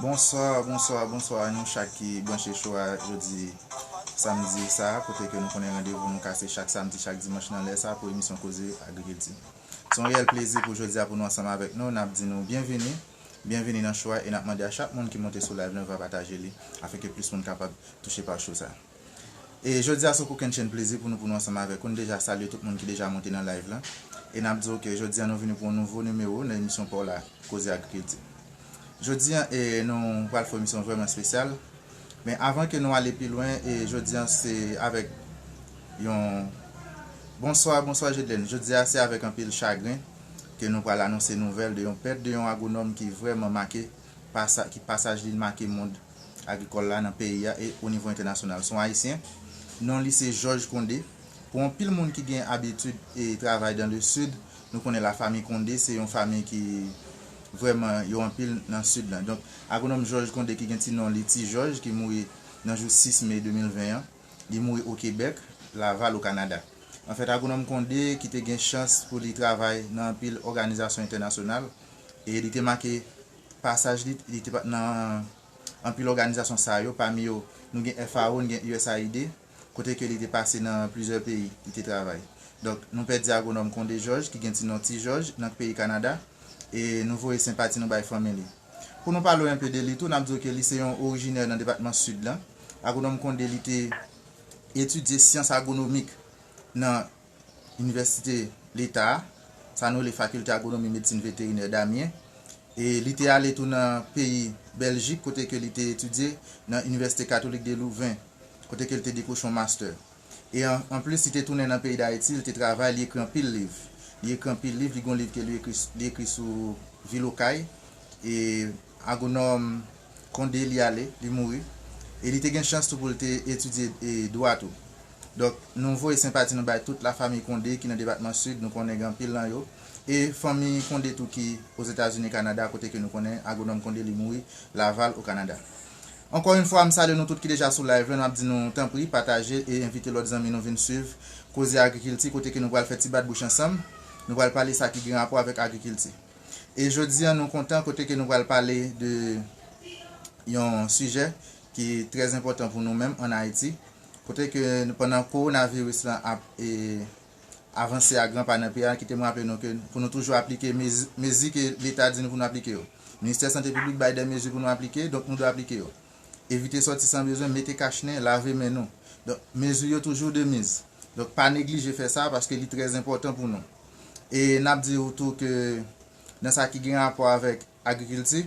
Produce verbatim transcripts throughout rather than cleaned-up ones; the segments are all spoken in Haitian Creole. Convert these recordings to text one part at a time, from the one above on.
Bonswa, bonswa, bonswa a nou chak ki branche cho a jodi samdi sa a, kote ke nou konnen randevou nou kase chak samdi, chak dimanch nan lè sa a pou emisyon Koze Agrikilti. Se yon reyèl plezi pou jodi a pou nou ansanm avèk nou. N ap di nou byenvini, byenvini nan cho a e n ap mande a chak moun ki monte sou live lan va pataje li, afenke plis moun kapab touche pa cho sa a. E jodi a se yon kokennchenn plezi pou nou, pou nou ansanm avèk ou. Nou deja salye tout moun ki deja monte nan live lan. E n ap di w ke jodi a nou vini pou yon nouvo nimewo nan emisyon pa w la, Koze Agrikilti. Jodi a, e, nou pral fè yon emisyon vrèman espesyal. Men avan ke nou ale pi lwen, e, jodi a se avèk yon bonswa, bonswa Jedlène. Jodi a se avèk anpil chagren ke nou pral anonse nouvèl de yon pèt de yon agwonòm ki vrèman make pasa-, ki pasaj li make mond agrikòl la nan peyi a e o nivo entènasyonal. Se yon Ayisyen. Non li se Georges Condé. Pou anpil moun ki gen abitid e travay dans le sud, nou konnen la famille Condé se yon fanmi ki vrèman yo anpil nan sid lan. Donk, agwonòm Georges Condé ki gen ti non li Ti Jòj, ki mouri nan jou sis me de mil ven an, li mouri o Kebèk, Laval, o Kanada. Anfèt, agwonòm Condé ki te gen chans pou li travay nan anpil òganizasyon entènasyonal, e li te make pasaj li, li te pa-, nan anpil òganizasyon sa yo, pami yo, nou gen F A O, nou gen U S A I D, kote ke li te pase nan plizyè peyi, li te travay. Donk, nou pèdi agwonòm Condé Georges, ki gen ti non Ti Jòj, nan peyi Kanada, e nou voye senpati nou bay fanmi li. Pou nou pale w enpe de li tou, n ap di w ke li se yon orijinè nan depatman Sid lan. Agwonòm Condé, li te etidye syans agwonomik nan Inivèsite Leta a, sa nou rele Fakilte Agwonomi Medsin Veterinè Damyen. E li te ale tou nan peyi Bèljik, kote ke li te etidye nan Inivèsite Katolik de Louvain, kote ke li te dekwoche yon mastè. E an, anplis, li te tounen nan peyi Dayiti, li te travay, li ekri anpil liv. Li ekri anpil liv, li gen yon liv ke li ekri, li ekri sou vil Okay. E agwonòm Condé li ale, li mouri. E li te gen chans tou pou l te etidye, e, dwa tou. Donk, nou voye senpati nou bay tout lafanmi Condé ki nan depatman Sid, nou konnen gen anpil nan yo. E fanmi Condé tou ki Ozetazini, Kanada, kote ke nou konnen agwonòm Condé li mouri, Laval, o Kanada. Ankò yon fwa, m salye nou tout ki deja sou live la, n ap di nou tanpri, pataje e envite lòt zanmi nou vin swiv Koze Agrikilti, kote ke nou pral fè ti bat bouch ansanm. Nou pral pale sa ki gen rapò avèk agrikilti. E jodi a, nou kontan kote ke nou pral pale de yon sijè ki trè enpòtan pou nou menm ann Ayiti. Kote ke nou, pandan kowonaviris lan ap, e, avanse a gran pa nan peyi a, kite m raple nou ke pou nou toujou aplike mezi, mezi ke Leta di nou pou nou aplike yo. Ministè Sante Piblik bay de mezi pou nou aplike, donk nou dwe aplike yo. Evite sòti san bezwen, mete kach nen, lave men nou. Donk, mezi yo toujou de miz. Donk, pa neglije fè sa paske li trè enpòtan pou nou. E n ap di w tou ke nan sa ki gen rapò avèk agrikilti,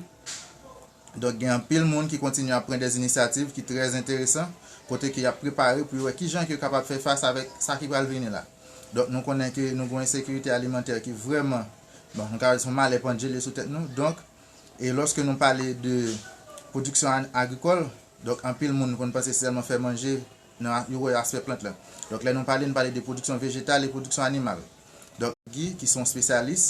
donk, gen anpil moun ki kontinye ap pran de inisyativ ki trè enteresan, kote ke y ap prepare pou yo wè kijan ke yo kapab fè fas avèk sa ki pral vini la. Donk, nou konnen ke nou gen yon ensekirite alimantè ki vrèman, bon, nou ka di se yon malè pandjele sou tèt nou. Donk, e lòske nou pale de pwodiksyon an-, agrikòl, donk, anpil moun konn panse se sèlman fè manje, nan, yo wè aspè plant lan. Donk, lè nou pale, nou pale de pwodiksyon vejetal e pwodiksyon animal. Donk, Guy, ki se yon espesyalis,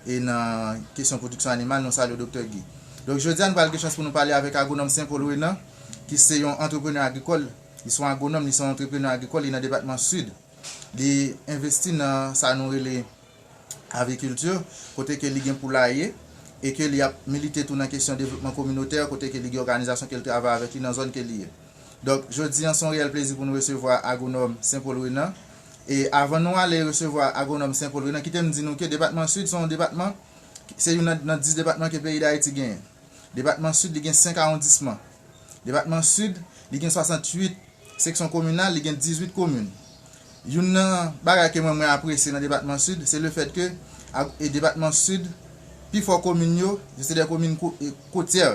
e nan kesyon pwodiksyon animal, nou salye Doktè Guy. Donk, jodi a, nou pral gen chans pou nou pale avèk agwonòm Saint Paul Renan, ki se yon antreprenè agrikòl. Li se yon agwonòm, li se yon antreprenè agrikòl, li nan depatman Sid. Li envesti nan sa nou rele avikilti, kote ke li gen poulaye, e ke li ap milite tou nan kesyon devlopman kominotè, kote ke li gen òganizasyon ke l travay avèk li nan zòn ke li ye. Donk, jodi a, se yon reyèl plezi pou nou resevwa agwonòm Saint Paul Renan. E avan nou ale resevwa agwonòm Saint Paul Renan, kite m di nou ke depatman Sid se yon depatman, se youn nan, nan dis depatman ke peyi Dayiti genyen. Depatman Sid, li gen senk awondisman. Depatman Sid, li gen swasanntuit seksyon kominal, li gen dizuit komin. Youn nan bagay ke mwen, mwen apresye nan depatman Sid, se lefèt ke, a, e depatman Sid, pifò komin yo, se de komin ko-, e, kotyè.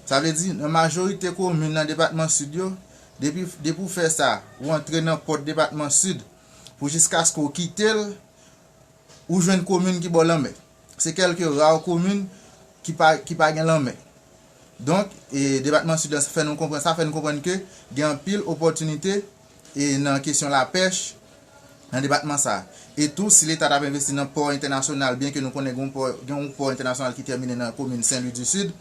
Sa vle di, nan majorite komin nan depatman Sid yo, depi, depi w fè sa, ou antre nan pòt depatman Sid, pou jiskaske w kite l, ou jwenn komin ki bò lanmè. Se kèlke ra komin ki pa, ki pa gen lanmè. Donk, e, depatman Sid la fè nou konprann sa, fè nou konprann ke gen anpil opòtinite, e, nan kesyon lapèch, nan depatman sa a. E tou, si Leta t ap envesti nan pò entènasyonal, byenke nou konnen gen yon pò, gen yon pò entènasyonal ki tèmine nan komin Sen Lwi di Sid,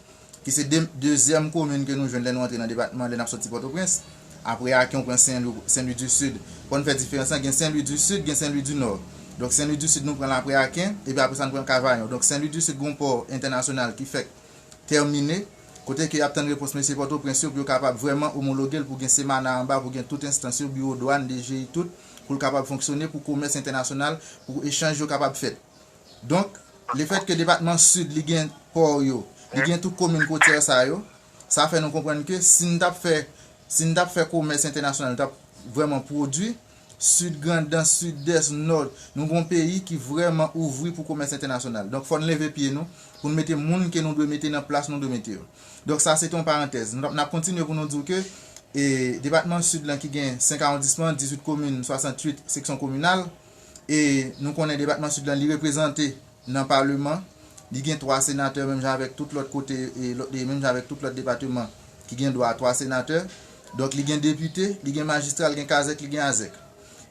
ki se de, dezyèm komin ke nou jwenn lè nou antre nan depatman, lè n ap soti Pòtoprens. Apre Aken, ou pran Sen Lwi, Sen Lwi di Sid. Fò n fè diferans lan, gen Sen Lwi di Sid, gen Sen Lwi di Nò. Donk, Sen Lwi di Sid, nou pran l apre Aken, epi apre sa, nou pran Kavayon. Donk, Sen Lwi di Sid, gen yon pò entènasyonal ki fèk tèmine, kote ke y ap tann repons mesye Pòtoprens yo pou yo kapab vrèman omologe l, pou gen Semana anba, pou gen tout enstans yo, biwo dwàn, D G I, tout, pou l kapab fonksyone, pou komès entènasyonal, pou echanj yo kapab fèt. Donk, lefètke depatman Sid, li gen pò yo, li gen tout komin kotyè sa yo, sa fè nou konprann ke si n t ap fè, si n t ap fè komès entènasyonal, n t ap vrèman pwodui, Sid, Grandans, Sidès, Nò, nou gen yon peyi ki vrèman ouvri pou komès entènasyonal. Donk, fò n leve pye nou pou n mete moun ke nou dwe mete nan plas nou dwe mete yo. Donk, sa se te yon parantèz. N ap, n ap kontinye pou nou di w ke, e, depatman Sid lan ki gen senk awondisman, dizuit komin, swasanntuit seksyon kominal, e nou konnen depatman Sid lan, li reprezante nan paleman. Li gen twa senatè, menm jan avèk tout lòt kote, e, lòt, e, menm jan avèk tout lòt depatman ki gen dwa a twa senatè. Donk, li gen depite, li gen majistra, li gen kazèk, li gen azèk.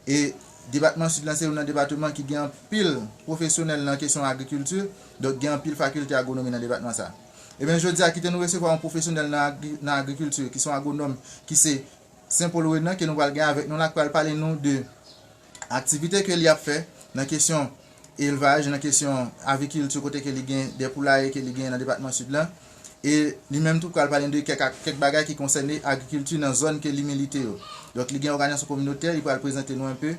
E depatman Sid lan se youn nan depatman ki gen anpil pwofesyonèl nan kesyon agrikilti, donk gen anpil fakilte agwonomi nan depatman sa a. Ebyen, jodi a, kite nou resevwa yon pwofesyonèl nan agri-, nan agrikilti, ki se yon agwonòm, ki se Sen Pòl Renan, ke nou pral gen avèk nou la, ki pral pale nou de aktivite ke li ap fè nan kesyon elvaj, nan kesyon avikilti, kote ke li gen de poulaye ke li gen nan depatman Sid lan. E li menm tou pral pale de kèk, kèk bagay ki konsène agrikilti nan zòn ke li milite yo. Donk, li gen òganizasyon kominotè, li pral prezante nou enpe.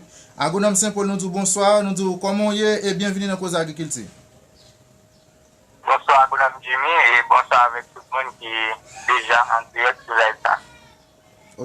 Agwonòm Sen Pòl, nou di w bonswa, nou di w kòman w ye, e byenvini nan Koze Agrikilti. Bonswa, Agwonòm Jimmy, e bonswa avèk tout moun ki deja an dirèk sou live sa.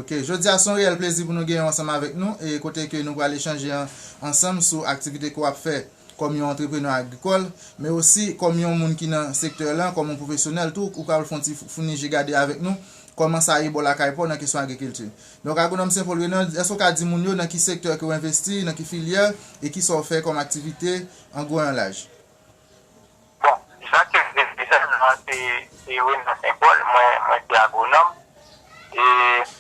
Ok, jodi a se yon reyèl plezi pou nou genyen w ansanm avèk nou, e kote ke nou pral echanje an-, ansanm sou aktivite ke w ap fè kòm yon antreprenè agrikòl, men osi kòm yon moun ki nan sektè lan, kòm yon pwofesyonèl tou, ou pral fè yon ti fou-, founi je gade avèk nou kòman sa ye bò lakay pa w nan kesyon agrikilti. Donk, Agwonòm Sen Pòl Renan, èske w ka di moun yo nan ki sektè ke w envesti, nan ki filyè, e kisa w fè kòm aktivite an gwo e an laj? Bon, jan ke w di sa, non, se, se Renan Sen Pòl, mwen, mwen se agwonòm, e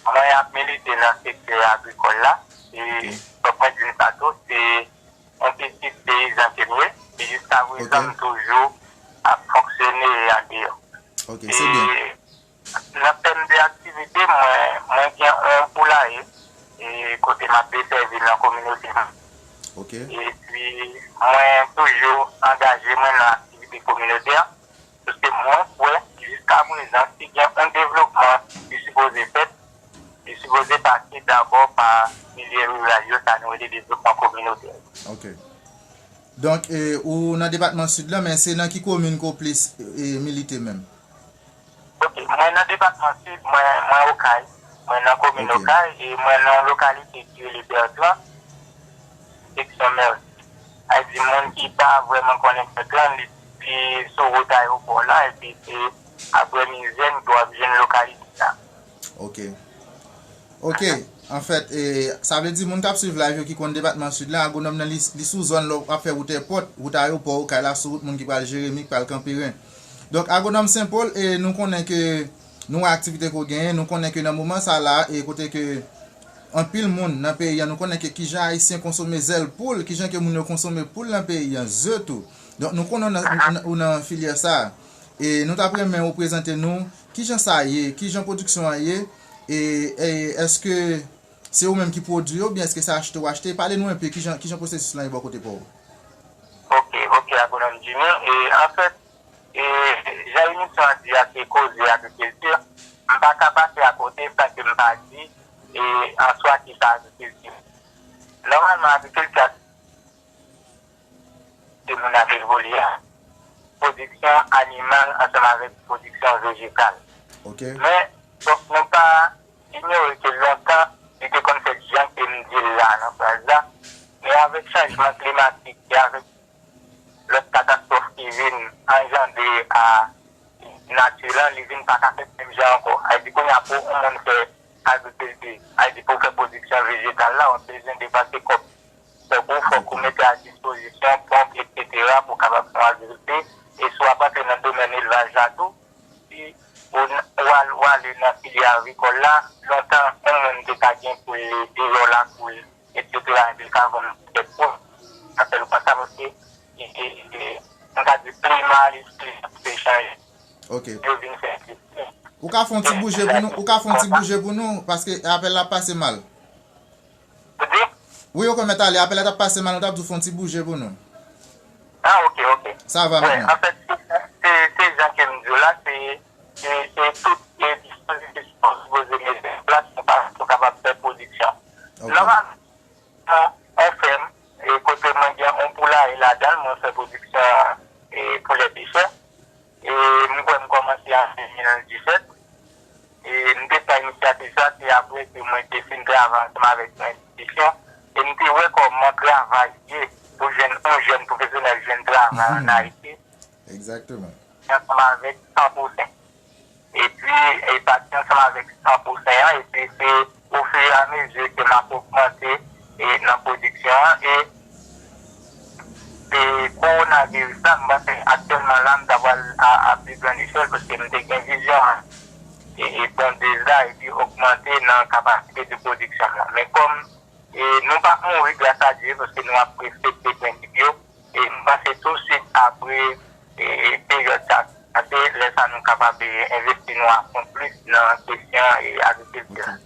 mwen ap milite nan sektè agrikòl la, e fòk mwen di n sa tou, se yon pitit peyizan ke m ye, e jiska prezan m toujou ap fonksyone andeyò. Ok, se byen. E Nan tèm de aktivite, mwen, mwen gen yon poulaye, e kote m ap desèvi nan kominote m. Ok. Epi, mwen toujou angaje mwen nan aktivite kominotè, paske mwen kwè, jiska prezan, si gen yon devlopman ki sipoze fèt, li sipoze pase dabò pa milye riral yo, sa nou rele devlopman kominotè. Ok. Donk, e, ou nan depatman Sid lan, men se nan ki komin ke w plis, e, milite menm? Ok, mwen nan depatman Sid, mwen, mwen Okay. Mwen nan komin Okay, e mwen nan yon lokalite ki rele Bètran, seksyon Mèsi. Sa vle di, moun ki pa vrèman konnen Bètran, li, li sou wout ayewopò la, epi se aprè Mizèn ke w ap jwenn lokalite sa. Ok. Ok, anfèt, e, sa vle di moun k ap swiv live yo ki konn depatman Sid la, agwonòm nan li, li sou zòn lè w ap fè wout èpòt, wout ayewopò Okay la, sou wout moun ki pral Jeremi, ki pral Kanperen. Donk, agwonòm Sen Pòl, e, nou konnen ke nou wè aktivite ke w genyen, nou konnen ke nan moman sa la, e kote ke anpil moun nan peyi an, nou konnen ke kijan Ayisyen konsome zèl poul, kijan ke moun yo konsome poul nan peyi an, ze tou. Donk, nou konnen w nan, ou nan, ou nan filyè sa a. E nou t ap renmen ou prezante nou kijan sa ye, kijan pwodiksyon an ye, e, e èske se ou menm ki pwodui yo, oubyen èske se achte w achte? Pale nou enpe kijan, kijan pwosesis lan ye bò kote pa w. Ok, ok, agwonòm Jimmy. E, anfèt, e, jan emisyon an di a se Koze Agrikilti, m pa ka pase akote san ke m pa di, e, an swa ki sa agrikilti. Nòmalman, agrikilti a de moun ap evolye a, pwodiksyon animal ansanm avèk pwodiksyon vejetal. Ok. Men, fòk nou pa inyore ke lontan, li te konn fèt jan ke m di l la nan fraz la, men avèk chanjman klimatik e avèk lòt katastwòf ki vin anjandre a nati lan, li vin pa ka fèt menm jan ankò. Sa vle di, kounye a, pou yon moun fè agrikilti, sa vle di, pou w fè pwodiksyon vejetal la, w ap bezwen depanse kòb. Tankou, fòk ou mete a dispozisyon ponp, etsetera, pou w kapab fè yon agrikilti. E si w ap antre nan domèn elvaj la tou, si ou n-, ou al-, ou ale nan filyè avikòl la, lontan, yon moun te ka gen poul li deyò lakou l, etsetera, epi l ka vann poutèt Ok. Yo vin fè. Ou ka fè yon ti bouje pou nou, ou ka fè yon ti bouje pou nou, paske apèl la pase mal. Ou di? Wi, yo konn mèt ale, apèl la t ap pase mal, nou t ap di w fè yon ti bouje pou nou. Ah, ok, ok. Sa va. Wè, mentnan. Anfèt, se, se, se jan ke m di w la, se, se, se tout, e, dispozitif ki sipoze mete an plas pou ka, pou kapab fè pwodiksyon. Ok. Nòmalman, yon fèm, e, kote mwen gen yon poulaye ladan l, mwen fè pwodiksyon, e, poulè de chè. E m kwè m kòmanse an de mil disèt. E m te pran inisyativ sa, se apre ke mwen te fin travay ansanm avèk yon enstitisyon. E m te wè kòman travay ye pou jwenn, yon jèn pwofesyonèl jwenn travay ann Ayiti. Egzakteman. Ansanm avèk san pou san. Epi, e pati ansanm avèk san pou san an, epi se ofiramezu ke m ap ogmante, e, nan pwodiksyon an, e, e kowonaviris la, m panse aktyèlman la, m ta pral a, a pi grann echèl, paske m te gen vizyon an, e, e bondez la, epi ogmante nan kapasite de pwodiksyon la. Men kòm, e, nou p ap mouri, gras a Dye, paske nou ap respekte prensip yo, e m panse tou swit apre, e, peryòd sa, se lè sa nou kapab, e, envesti nou a fon plis nan kesyon, e, agrikilti la.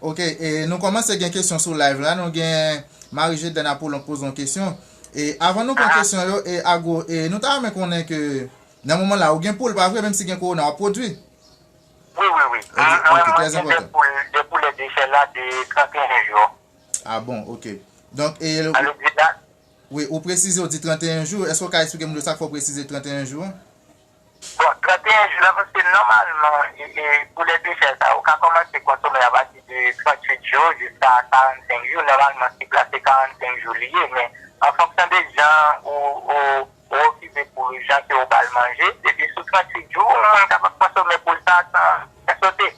Ok, e, nou kòmanse gen kesyon sou live la. Nou gen Marie Jedène Apollon k poze yon kesyon. E, avan nou pran kesyon yo, e, Agwo, e, nou ta renmen konnen ke nan moman la, ou gen poul, pa vre, menm si gen kowona, w ap pwodui? Wi, wi, wi. Ok, mwen, ok, mwen gen de poul, de poulè de chè la de trannteyen jou. Ah bon, ok. Donk, e, wi, ou presize, ou di trannteyen jou. Èske w ka eksplike moun yo sa k fè w presize trannteyen jou an? Bon, trannteyen jou la, paske nòmalman, e, e, poulè de chè sa, ou ka kòmanse konsome apati de tranntuit jou jiska karannsenk jou. Nòmalman, sik la, se karannsenk jou li ye, men an fonksyon de jan ou, ou, ou okipe poul ou, jan ke ou ba l manje, depi sou tranntuit jou, yon moun kapab konsome poul sa san, san sote.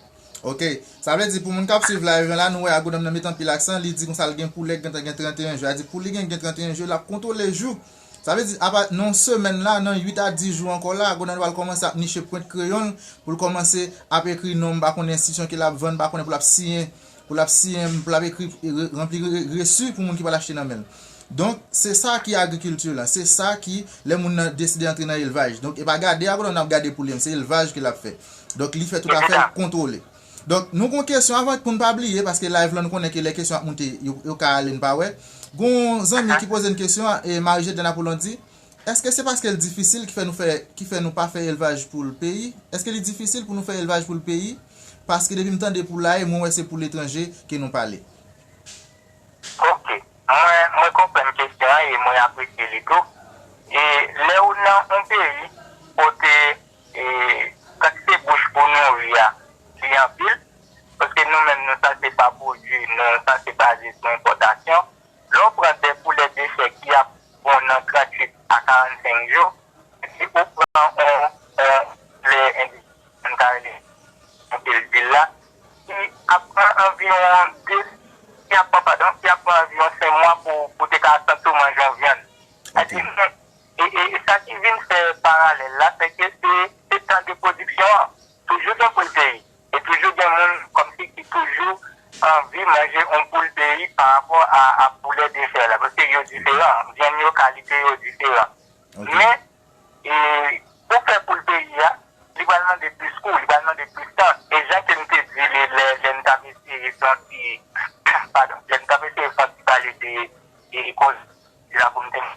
Ok. Sa vle di, pou moun k ap swiv live la, nou wè Agwonòm nan met anpil aksan, li di konsa l gen poulè k gentan gen trannteyen jou. Sa di, poul li gen, gen trannteyen jou, l ap kontwole jou. Sa vle di, apa, nan yon semèn la, nan uit a dis jou ankò la, Agwonòm pral kòmanse ap niche pwent kreyon l, pou l kòmanse ap ekri non, m pa konnen enstitisyon ke l ap vann, m pa konnen pou l ap siyen, pou l ap siyen, pou l ap ekri, e, re-, ranpli re-, resi pou moun ki pral achte nan men l. Donk, se sa ki agrikilti la, se sa ki lè moun nan deside antre nan elvaj. Donk, e pa gade Agwonòm nan ap gade poul li, men se elvaj ke l ap fè. Donk, li fè tout afè l kontwole. Donk, nou gon kesyon avan pou n pa bliye, paske live lan nou konnen ke lè kesyon ap moute, yo, yo ka ale n pa wè. Gon zanmi ki poze n kesyon, e Marie Jedène Apollon di, èske se paske l difisil ki fè nou fè, ki fè nou pa fè elvaj poul peyi? Èske li difisil pou nou fè elvaj poul peyi? Paske depi m tande poulaye, mwen wè se poul etranje ke nou pale. Ok. Mwen, mwen konprann kesyon an e mwen apresye li tou. E lè ou nan yon peyi kote, e, kantite bouch pou nouri a, li anpil, paske nou menm nou sanse pa pwodui, nou sanse baze sou enpòtasyon. Lè w pran de poulè de chè ki ap pon nan tranntuit a karannsenk jou, si ou pran yon, yon poulè endistri, nou ka rele yon pil vil la, ki ap pran anviwon de, ki ap pran, padon, ki ap pran anviwon senk mwa pou, pou te ka santi w manje yon vyann. Sa di, e, e, e sa ki vin fè paralèl la, se ke se, se tan de pwodiksyon an. Toujou gen poul peyi. E toujou gen moun kòmsi ki toujou anvi manje yon poul peyi pa rapò a, a poulè de chè la. Paske yo diferan. Vyann yo, kalite yo diferan. Ok. Men, e, pou fè poul peyi a, li pral mande plis kou, li pral mande plis tan. E jan ke m te di li lè, lè m t ap eseye fè yon ti, padon, lè m t ap eseye fè yon ti pale de, de koze la pou m te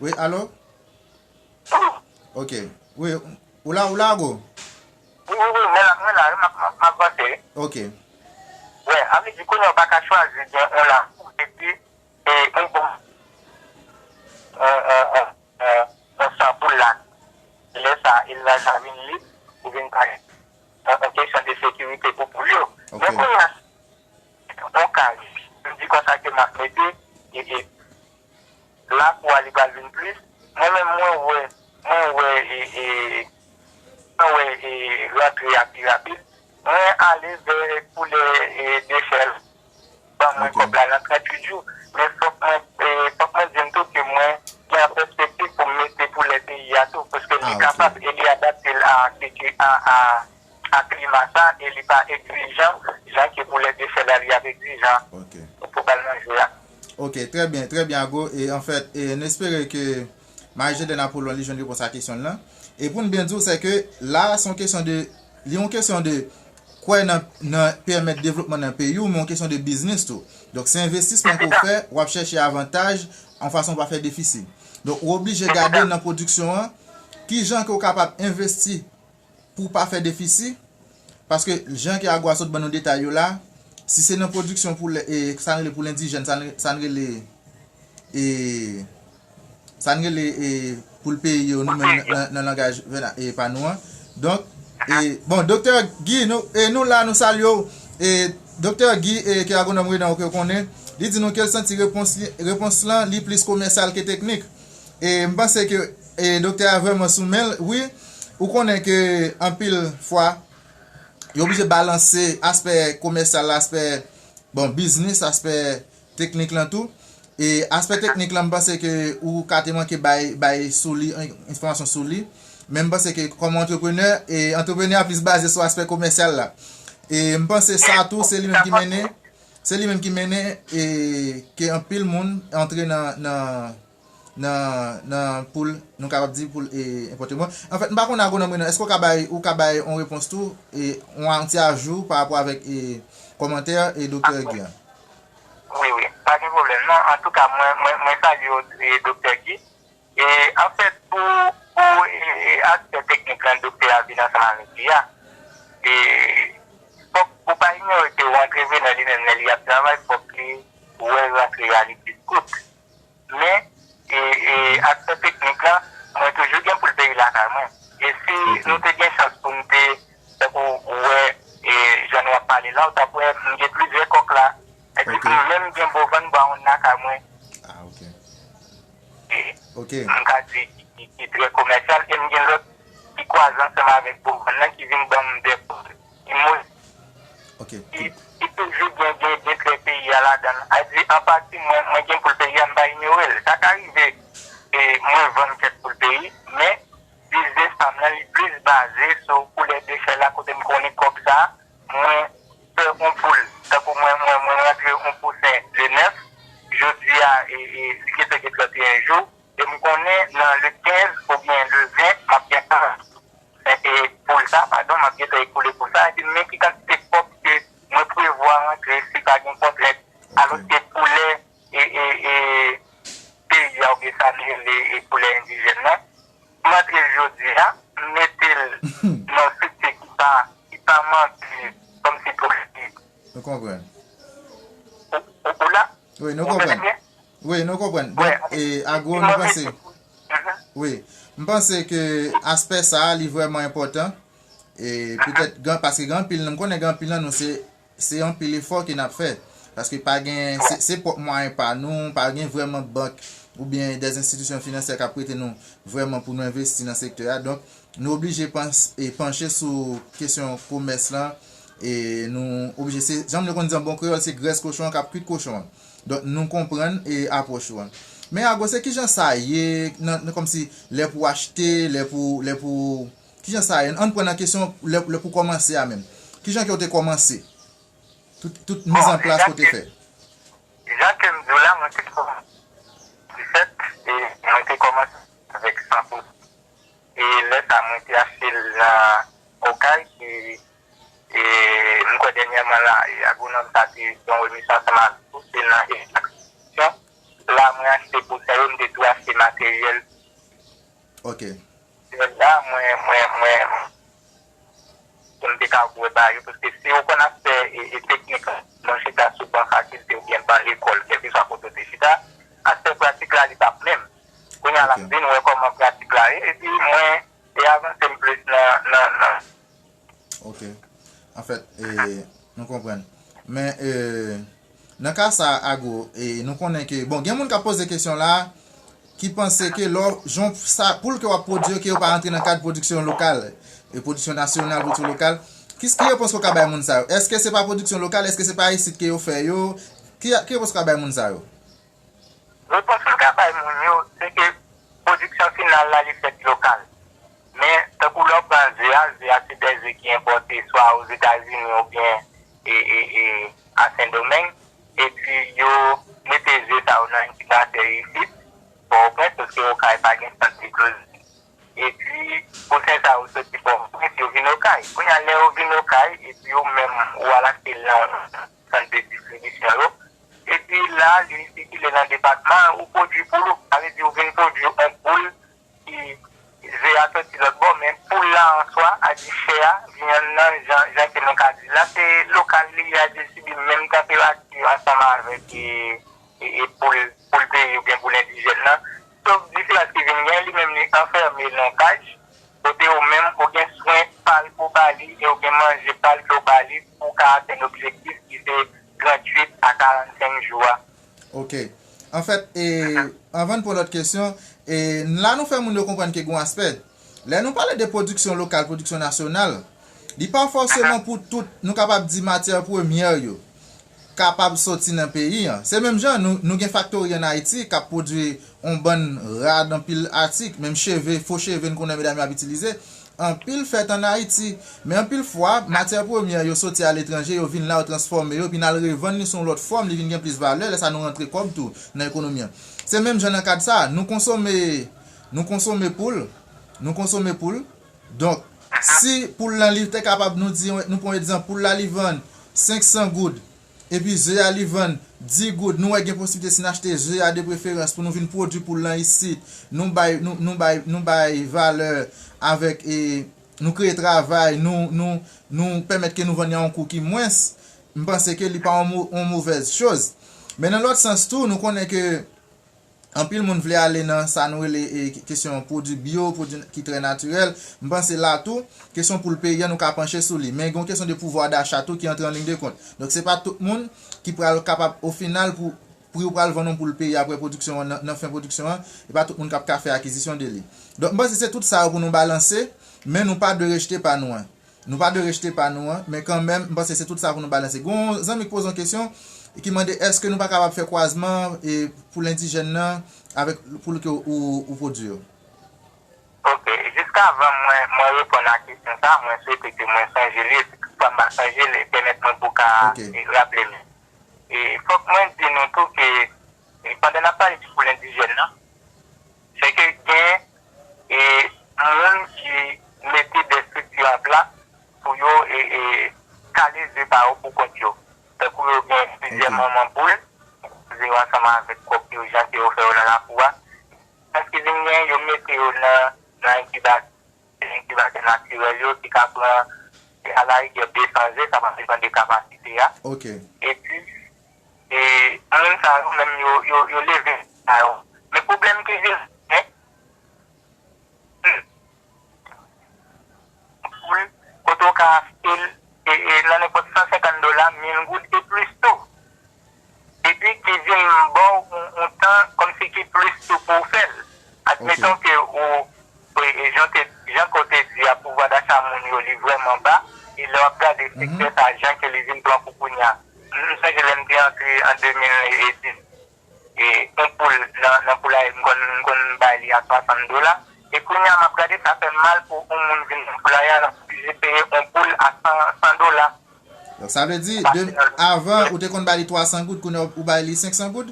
Wi, alo? Ok. Wi, ou la, ou la, Agwo? Wi, wi, wi, mwen la, mwen la, wi, m ap, m ap, m ap panse, wi. Ok. Wi, sa vle di kounye a ou pa ka chwazi gen yon lakou, epi, e, yon bon, yon, yon, yon, yon, yon san poul la. Lè sa, elvaj la vin lib, ou vin pa, yon, yon kesyon de sekirite pou poul yo. Ok. Men kounye a, yon kay, m di konsa ke m ap mete, e, e, lakou a li pral vin plis. Mwen menm, mwen wè, mwen wè, e, e, mwen wè, e, rantre a pi rapid. Mwen ale vè poulè, e, de chè l. Ban mwen kòb la nan tranntuit jou. Men fòk mwen, e, fòk mwen di n tou ke mwen gen an pèspektiv pou m mete poulè peyi a tou, paske li kapab e li adapte l a kilti, a, a, a klima sa, e li pa egzijan, jan ke poulè de chè la li ap egzijan pou ba l manje a. Ok, trè byen, trè byen, Agwo. E, anfèt, e, n espere ke, Marie Jodène Apollon, li jwenn repons a kesyon l lan. E pou n byen di w, se ke la, se yon kesyon de, li yon kesyon de kwè nan, nan pèmèt devlopman nan peyi w, men yon kesyon de biznis tou. Donk, se envestisman ke w fè, w ap chèche avantaj, yon fason pou pa fè defisi. Donk, ou oblije gade nan pwodiksyon an, ki jan ke w kapab envesti pou w pa fè defisi, paske jan ke Agwa sot ban nou detay yo la, si se nan pwodiksyon pou lè, e, sa n rele pou lendijèn, sa n, sa n rele, e, sa n rele, e, pou l peyi yo, nou menm nan, nan, nan langaj vèna-, e, pa nou an. Donk, e, bon, Doktè Guy, nou, e, nou la, nou salye w. E, Doktè Guy, e, ke agwonòm Renan, ou ke konnen, li di nou ke l santi repons li, repons lan, li plis komèsyal ke teknik. E m panse ke, e, doktè a vrèman sou men l. Wi, ou konnen ke anpil fwa, yo oblije balanse aspè komèsyal la, aspè, bon, biznis, aspè teknik lan tou. E aspè teknik lan, m panse ke ou ka te manke bay, bay sou li, en-, enfòmasyon sou li. Men m panse ke kòm antreprenè, e antreprenè a plis baze sou aspè komèsyal la. E m panse sa tou, se li menm ki mennen, se li menm ki mennen, e ke anpil moun antre nan, nan, nan, nan poul, nou kapab di poul, e, enpòte mwen. Anfèt, m pa konnen agwonòm Renan, èske w ka bay, ou ka bay yon repons tou, e, yon, yon ti ajou pa rapò avèk, e, kòmantè, e, doktè Guy an? Wi, wi, pa gen pwoblèm non. Antouka, mwen, mwen, mwen salye w, e, doktè Guy. E, anfèt, pou, pou, e, aspè teknik lan, doktè a vin ansanm avèk li a, e, fòk ou pa inyore ke yon antreprenè li menm, lè li ap travay, fòk li wè rantre a li plis kout. Men, e, e, aspè teknik lan, mwen toujou gen poul peyi lakay mwen. E si nou te gen chans pou nou te, tankou ou wè, e, jan nou ap pale la, ou t ap wè, m gen plizyè kòk la. Epi m menm gen bon vann bwa wonn lakay mwen. Ah, ok. E, m ka di, ki, ki, ki trè komèsyal, e m gen lòt ki kwaze ansanm avèk bon vann nan ki vin ban m de kòk. Ki, ki toujou gen, gen, gen trè peyi a ladan l. A di, an pati, mwen, mwen gen poul peyi a, m pa inyore l. Sa ka rive, e, mwen vann kèk poul peyi, men biznis pa m nan, li plis baze sou koulè de chè la, kote m konnen kòk sa, mwen fè yon poul, tankou mwen, mwen, mwen rantre yon pousen le nèf, jodi a, e, e, li gentan gen trannteyen jou, e m konnen nan le kenz oubyen le ven, m ap gen e, e, poul sa, padon, m ap gentan ekoule poul sa, epi men ki kantite kòb ke mwen prevwa rantre si pa gen kontrent, alòske koulè, e, e, e, peyi a oubyen sa n rele, e, koulè endijèn nan, m antre l jodi a, m mete l nan yon estrikti ki pa, ki pa manke, kòmsi pou li. Nou konprann. Ou, ou, ou la? Wi, nou konprann. Wi, nou konprann. Donk, e, Agwo, nou panse. Wi, m panse ke aspè sa a, li vrèman enpòtan. E petèt, gen, paske gen anpil, m konnen gen anpil nan nou, se, se anpil efò ke n ap fè. Paske pa gen, se, se pwòp mwayen pa nou, pa gen vrèman bank oubyen dè enstitisyon finansyè k ap prete nou vrèman pou nou envesti nan sektè a. Donk, nou oblije pans-, e, panche sou kesyon komès lan, e nou oblije, se, jan m te konn di an bon kreyòl, se grès kochon an k ap kwit kochon an. Donk, nou konprann, e, apwòch ou an. Men Agwo, se kijan sa ye, nan, nan, kòmsi, lè pou achte, lè pou, lè pou, kijan sa ye? Ann pran nan kesyon lè, lè pou kòmanse a menm. Kijan ke w te kòmanse? Tout, tout mizanplas ke w te fè. Jan ke m di w la, mwen te kòmanse disèt, e mwen te kòmanse avèk san pou san. E lè sa, mwen te achte l nan Okay, ki, e, m kwè dènyèman la, e, agwonòm sa te fè yon emisyon ansanm avèk ou, se nan Ekstraksyon. La, mwen achte pou sa yo, m te tou achte materyèl. Ok. Jodi a, mwen, mwen, mwen, pou m te ka wè bagay yo, paske si w konn aspè, e, e teknik, mwen chita sou ban fakilte oubyen ban lekòl, kèlkeswa kote w te chita, aspè pratik la, li p ap menm. Kounye a, l ap vin wè kòman pratik la ye, epi mwen te avanse m plis nan, nan, nan. Ok. Anfèt, e, nou konprann. Men, e, nan ka sa, Agwo, e, nou konnen ke, bon, gen moun k ap poze kesyon la, ki panse ke lò, jan sa, poul ke w ap pwodui yo, ke yo pa rantre nan kad pwodiksyon lokal, e pwodiksyon nasyonal, pwodiksyon lokal. Ki, ki repons ke w ka bay moun sa yo? Èske se pa pwodiksyon lokal? Èske se pa isit ke yo fè yo? Ki, ki repons ke w ka bay moun sa yo? Repons m ka bay moun yo, se ke pwodiksyon final la, li fèt lokal. Men, tankou lè w pran ze a, ze a se de ze ki enpòte swa Ozetazini oubyen, e, e, e, a Sendomeng. Epi yo mete ze sa yo nan enkibatè isit, Pòtoprens, paske yo pa, pa gen sant de closing. Epi, pousen sa yo soti Pòtoprens, yo vin Okay. Kounye a, lè yo vin Okay, epi yo menm, ou al achte l nan sant de distribisyon yo. Epi la, li sikile nan depatman an, ou pwodui poul ou. Sa vle di, ou vin pwodui yon poul ki ze a soti lòt bò, men poul la an swa, a di chè a, vyann nan, jan, jan ke nou ka di la, se lokal li ye, a di li sibi menm tanperati ansanm avèk e, e, e poul, poul peyi oubyen poul endijèn nan. Sof diferans ki vin gen, li menm li anfème nan kaj, kote ou menm ou gen swen pa l pou w ba li, e ou gen manje pa l ke w ba li pou w ka atenn objektif ki se tranntuit a karannsenk jou a. Ok. Anfèt, e, anvan n pran lòt kesyon, e, la nou fè moun yo konprann ke gen yon aspè. Lè nou pale de pwodiksyon lokal, pwodiksyon nasyonal, li pa fòseman pou tout, nou kapab di, matyè premyè yo kapab soti nan peyi an. Se menm jan, nou, nou gen faktori ann Ayiti k ap pwodui yon bann rad, anpil atik, menm cheve, fo cheve n konnen medam yo ap itilize. Anpil fèt ann Ayiti. Men anpil fwa, matyè premyè yo soti aletranje, yo vin la, yo transfòme yo, epi n al revann li sou yon lòt fòm, li vin gen plis valè, lè sa nou rantre kòb tou nan ekonomi an. Se menm jan nan kad sa, nou konsome, nou konsome poul, nou konsome poul. Donk, si poul lan li te kapab, nou di, nou pran egzanp, poul la li vann senk san goud, epi ze a li vann dis goud, nou wè gen posiblite si n achte ze a de preferans pou nou vin pwodui poul lan isit, nou bay, nou, nou bay, nou bay valè avèk, e, nou kreye travay, nou, nou, nou pèmèt ke nou vann li a yon kou ki mwens, m panse ke li pa yon mo-, yon movèz choz. Men nan lòt sans tou, nou konnen ke anpil moun vle ale nan sa nou rele, e, kesyon pwodui byo, pwodui ki trè natirèl. M panse la tou, kesyon poul peyi an, nou ka panche sou li. Men gen yon kesyon de pouvwa dacha tou ki antre an liy de kont. Donk, se pa tout moun ki pral kapab, o final, pou pri w pral vann yon poul peyi apre pwodiksyon an, nan, nan fen pwodiksyon an, e pa tout moun k ap ka fè akizisyon de li. Donk, m panse se tout sa yo pou nou balanse, men nou pa dwe rejte pa nou an. Nou pa dwe rejte pa nou an, men kanmenm, m panse se tout sa pou nou balanse. Gen yon zanmi k poze yon kesyon ki mande èske nou pa kapab fè kwazman, e, poul endijèn nan avèk poul ke ou, ou pwodui yo? Ok, jiskavan mwen, mwen reponn a kesyon sa, mwen swete ke mwen sonje li, epi toutfwa m pa sonje li, pèmèt mwen pou ka, ok, e, raple m. E fòk mwen di nou tou ke, e, pandan n ap pale de poul endijèn nan, se ke gen, e, moun ki mete de estrikti an plas pou yo, e, e, kale ze pa yo pou kont yo. Tankou yo gen plizyè, ok, manman poul, ze yo ansanm avèk kòk yo, jan ke yo fè yo nan lakou a. Èske vin gen, yo mete yo nan, nan enkibatè, enkibatè natirèl yo ki ka pran, e, alarigè de san ze, sa va depann de kapasite a. Ok. Epi, e, moun sa yo menm yo, yo, yo leve sa yo. Men pwoblèm ki vin, en, poul, kote w ka achte l, e, e, nan nenpòt san senkant dola, mil goud e plis tou. Epi ki vin ba w yon, yon tan kòmsi ki plis tou pou w fè l. Admeton, ok, ke ou, e, e, jan te, jan ke w te di a, pouvwa dacha moun yo, li vrèman ba, e lè w ap gade, mhm, sektè sa, jan ke li vin pran kou kounye a. M sonje lè m te antre an de mil dis, e, yon poul nan, nan poulaye, m konn, m konn bay li a swasant dola. E kounye a, m ap gade, sa fè m mal pou yon moun vin nan poulaye a, l ap oblije peye yon poul a san, san dola. Donk, sa vle di, de, avan, ou te konn bay li twa san goud, kounye a, ou bay li senk san goud?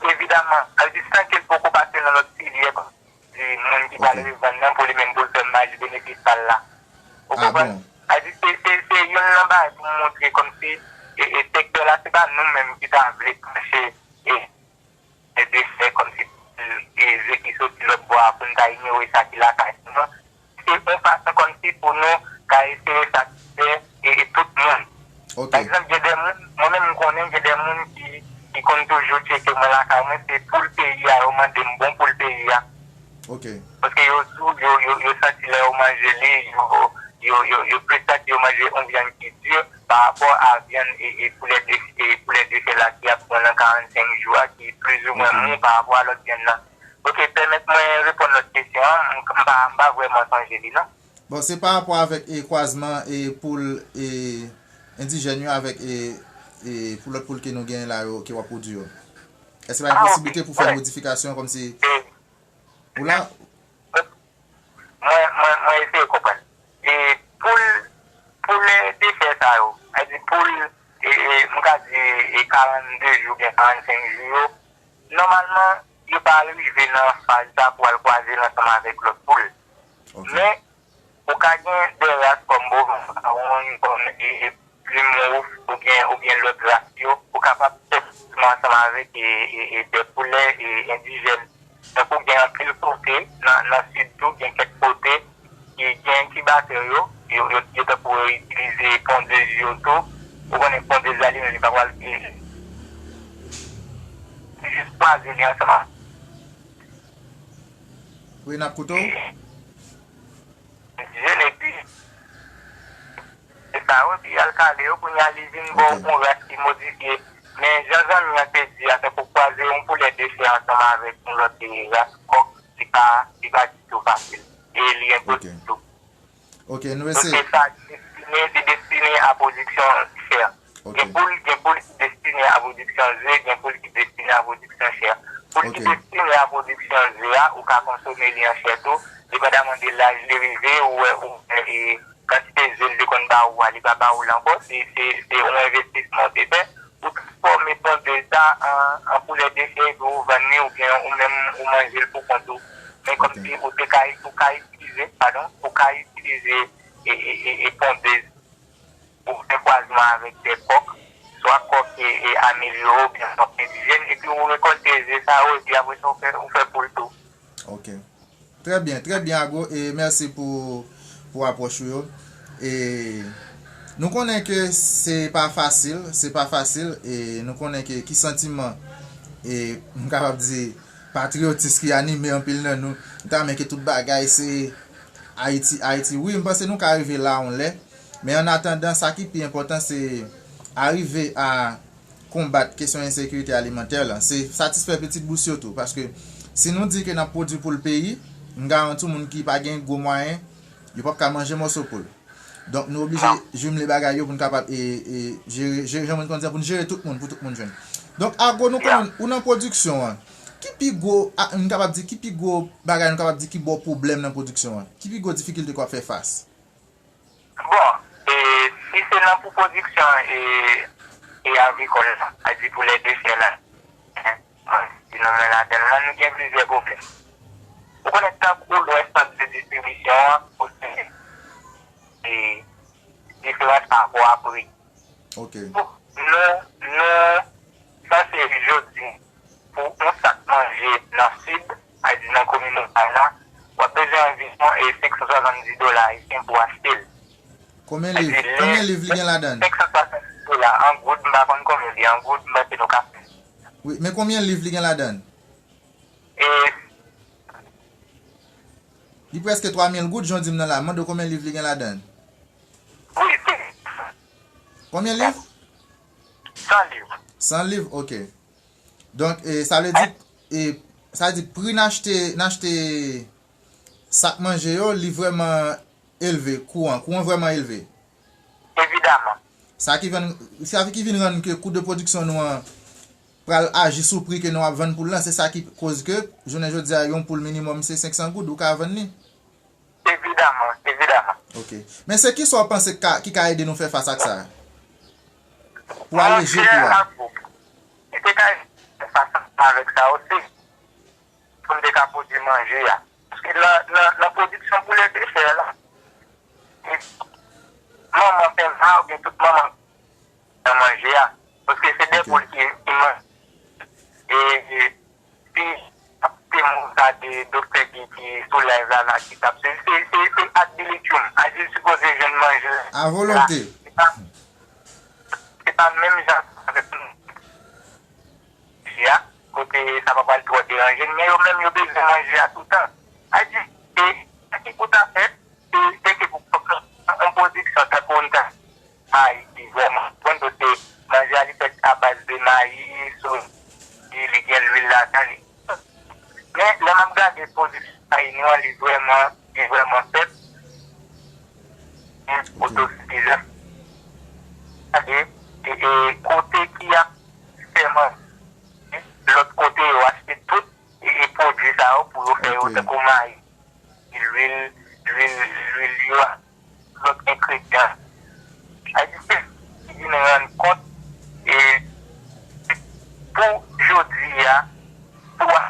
Evidaman. Sa vle di, san ke l poko pase nan lòt filyè, kòm di, moun ki pral, ok, revann nan, pou li menm, pou l fè maj benefis pa l la. Ou konprann? Ah bon? Sa vle di, se, se, se youn nan bagay pou m montre kòmsi, e, e, sektè la, se pa nou menm ki ta vle panche, e, e de fè kòmsi, e, ze ki soti lòt bò a pou n ta inyore sa ki lakay nou an. Se yon fason kòmsi pou nou ka eseye satisfè, e, e tout moun. Ok. Pa egzanp, gen de moun, mwen menm m konnen gen de moun ki, ki konn toujou tcheke mwen lakay mwen, se poul peyi a yo mande m, bon poul peyi a. Ok. Paske yo di w, yo, yo, yo santi lè yo manje li, yo, yo, yo, yo plis santi yo manje yon vyann ki di pa rapò a vyann e, e poulè de, e poulè de fè la ki ap pran nan karannsenk jou a, ki plizoumwen, ok, mou pa rapò a lòt vyann nan. Ok, pèmèt mwen reponn lòt kesyon an, m, m pa, m pa vrèman sonje li non. Bon, se pa rapò avèk, e, kwazman, e, poul, e, endijèn yo avèk, e, e, pou lòt poul ke nou genyen la yo, ke w ap pwodui yo. Èske pa gen posiblite pou fè modifikasyon kòmsi, ou la? Mwen, mwen, mwen eseye konprann. E poul, poul de fè sa yo, sa vle di poul, e, e, m ka di, e, karannde jou oubyen karannsenk jou yo, nòmalman, yo pa rive nan faz sa pou al kwaze l ansanm avèk lòt poul. Men, ou ka gen de ras kòm bovin mawon, kòm e, e, plim wouf, oubyen, oubyen lòt ras yo, ou kapab fè kwazman ansanm avèk e, e, e de poulè e endijèn. Tankou gen anpil kote, nan, nan sid tou, gen kèk kote, e gen enkibatè yo, yo, yo, yo tankou yo itilize pondez yo tou. Ou konnen pondez la, li menm, li pa pral, e, li jis kwaze li ansanm a. Wi, n ap koute w. Endijèn, epi, e sa yo, epi al kale yo, kounye a li vin ba w yon ras ki modifye. Men jan zanmi an te di a, tankou kwaze yon poulè de fè ansanm avèk yon lòt, e, ras kòk, li pa, li pa ditou fasil. E li enposib tou. Ok, nou eseye. Paske sa destine, li destine a pwodiksyon chè. Ok. Gen poul, gen poul ki destine a pwodiksyon ze, gen poul ki destine a pwodiksyon chè. Poul ki destine a pwodiksyon ze a, ou ka konsome li an chè tou, depandaman de laj li rive, ou wè, ou wè, e, kantite ze l te konn ba ou a, li pa ba ou l ankò, se, se, se yon envestisman ou te fè, ou transfòme pondez sa an, an poulè de chè epi ou vann li oubyen ou menm ou manje l pou kont ou. Men kòmsi ou te ka, ou ka itilize, padon, ou ka itilize e, e, e, e pondez pou fè kwazman avèk de kòk, swa kòk e, e amelyore oubyen kòk endijèn, epi ou rekòlte ze sa yo, epi apre sa ou fè, ou fè poul tou. Ok. Trè byen, trè byen, Agro, e mèsi pou, pou apwòch ou yo. E nou konnen ke se pa fasil, se pa fasil, e nou konnen ke ki santiman, e m kapab di, patriyotis ki anime anpil nan nou. Nou ta renmen ke tout bagay se Ayiti, Ayiti. Wi, m panse nou ka rive la yon lè. Men annatandan, sa ki pi enpòtan, se arive a konbat kesyon ensekirite alimantè lan. Se satisfè pitit bous yo tou. Paske si nou di ke n ap pwodui pou l peyi, m garanti w moun ki pa gen gwo mwayen, yo p ap ka manje mòso poul. Donk, nou oblije jimle bagay yo pou n kapab, e, e, jere, jere, jan mwen konn di an, pou n jere tout moun, pou tout moun jwenn. Donk, Agro, nou konnen ou nan pwodiksyon an. Ki pi gwo, a, nou kapab di, ki pi gwo bagay nou kapab di ki ba w pwoblèm nan pwodiksyon an? Ki pi gwo difikilte ke w ap fè fas? Bon, e, si se nan pou pwodiksyon, e, e agrikòl la, sa di pou lè de chè la, e, si nou nan ladann lan, nou gen plizyè pwoblèm. Ou konnen tankou lè sant de distribisyon an, ou se, e, diferans pa rapò a pri. Ok. Nou, nou sanse jodi pou yon sak manje nan sid, sa di nan komin Mònay la, w ap bezwen anviwon, e, senk san swasanndis dola ayisyen pou achte l. Konbyen liv, konbyen liv li gen ladan l? Senk san swasanndis dola, an goud, m pa konn konbyen li, an goud, m panse nou ka fè. Wi, men konbyen liv li gen ladan l? E, li prèske twa mil goud, jan w di m nan la. M mande w konbyen liv li gen ladan l. Wi, se. Konbyen liv? San liv. San liv, ok. Donk, e, sa vle di, e, sa vle di pri n achte, n achte sak manje yo, li vrèman elve, kou an, kou an vrèman elve. Evidaman. Sa ki vin, sa ki vin rann ke kou de pwodiksyon nou an pral aji sou pri ke nou ap vann poul lan, se sa ki koz ke, jounen jodi a, yon poul minimòm se senk san goud, ou ka vann li. Evidaman, evidaman. Ok. Men se kisa w panse ka, ki ka ede nou fè fas ak sa? Pou aleje kou a. Monchè, Agro, ki te ka fè fas avèk sa osi, pou n te ka pwodui manje a. Paske nan, nan, nan pwodiksyon poulè de chè la, manman fè ma oubyen tout manman nan manje a. Paske se de poul ki, ki manje. E, e, si ap te moun sa de doktè ki, ki sou live la, la, ki t ap swiv, se, se, se ad libitum. Ad li sipoze jwenn manje. A volonte. Se pa, se pa menm jan avèk nou. Manje a, kote sa pa pral twò deranje n, men yo menm yo bezwen manje a toutan. Sa di, e, sa ki pou ta fèt, se, se ke pou, pou, pou yon pwodiksyon tankou n ta mayi ki vrèman bon, paske manje a li fèt a baz de mayi, soja, li, li gen lwil ladan li. Men, lè m ap gade pwodiksyon mayi nou an, li vrèman, li vrèman fèb, otosifizan. Gade, e, e, kote ki ap fè manje, lòt kote yo achte tout, e, e, pwodui sa yo pou yo fè yo tankou mayi, lwil, lwil, lwil yo, lòt engredyan. Sa di se ki vin rann kont, e, pou jodi a, pou a,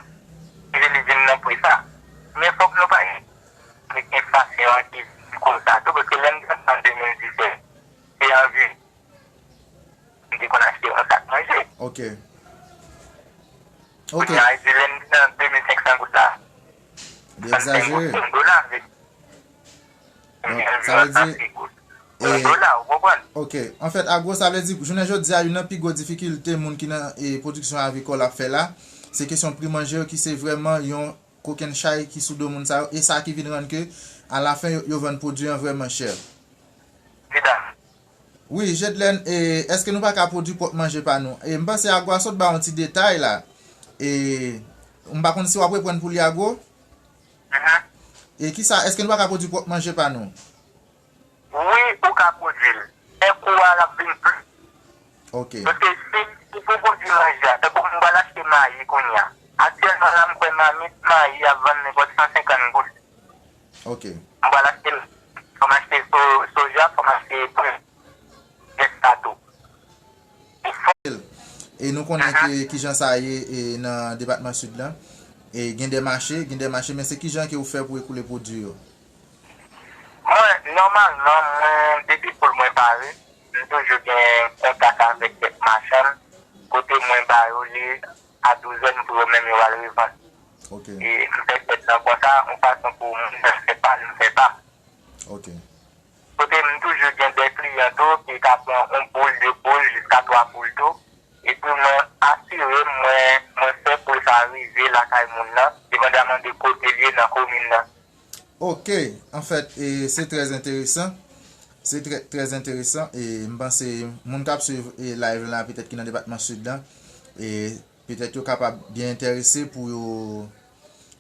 Ok. Ok. Kounye a, di lè m nan de mil senk san goud la. Li egzajere. Yon dola, vle di. Donk, sa vle di, yon dola, ou konprann? Ok. Anfèt, Agwo, sa vle di, jounen jodi a, youn nan pi gwo difikilte moun ki nan e, pwodiksyon avikòl ap fè la, se kesyon pri manje yo ki se vrèman yon kokennchay ki sou do moun sa yo, e sa ki vin rann ke, alafen, yo, yo vann pwodui an vrèman chè. Wi, Jedlène, e, èske nou pa ka pwodui pwòp manje pa nou? E m panse Agwo a sot ba yon ti detay la. E m pa konn si w ap reprann pou li, Agwo. E kisa, èske nou pa ka pwodui pwòp manje pa nou? Wi, ou ka pwodui l. Men kou a l ap vin pli. Ok. Paske si, si pou pwodui manje a, tankou m pral achte mayi kounye a. Aktyèlman la, m kwè mamit mayi ap vann nenpòt san senkant goud. Ok. M pral achte, fò m achte so, soja, fò m achte pwen. Jès sa tou. E nou konnen ke kijan sa ye e, nan depatman Sid lan. E gen de mache, gen de mache, men se kijan ke ou fè pou ekoule pwodui yo? Mwen, nòmalman, mwen, depi poul mwen pare, m toujou gen kontak avèk kèk machann, kote mwen ba yo li a douzèn pou yo menm yo al revann. Ok. E m fè kèk tan konsa, yon fason pou moun nan fè pa l, m fè pa m. Ok. Kote m toujou gen de kliyan tou ki ka pran yon poul, de poul, jiska twa poul tou. Epi mwen asire m, mwen, mwen fè poul sa rive lakay moun nan, depandaman de kote l ye nan komin nan. Ok, anfèt, e, se trè enteresan. Se trè, trè enteresan. E m panse moun k ap swiv e, live la, petèt ki nan depatman Sid lan, e petèt yo kapab byen enterese pou yo,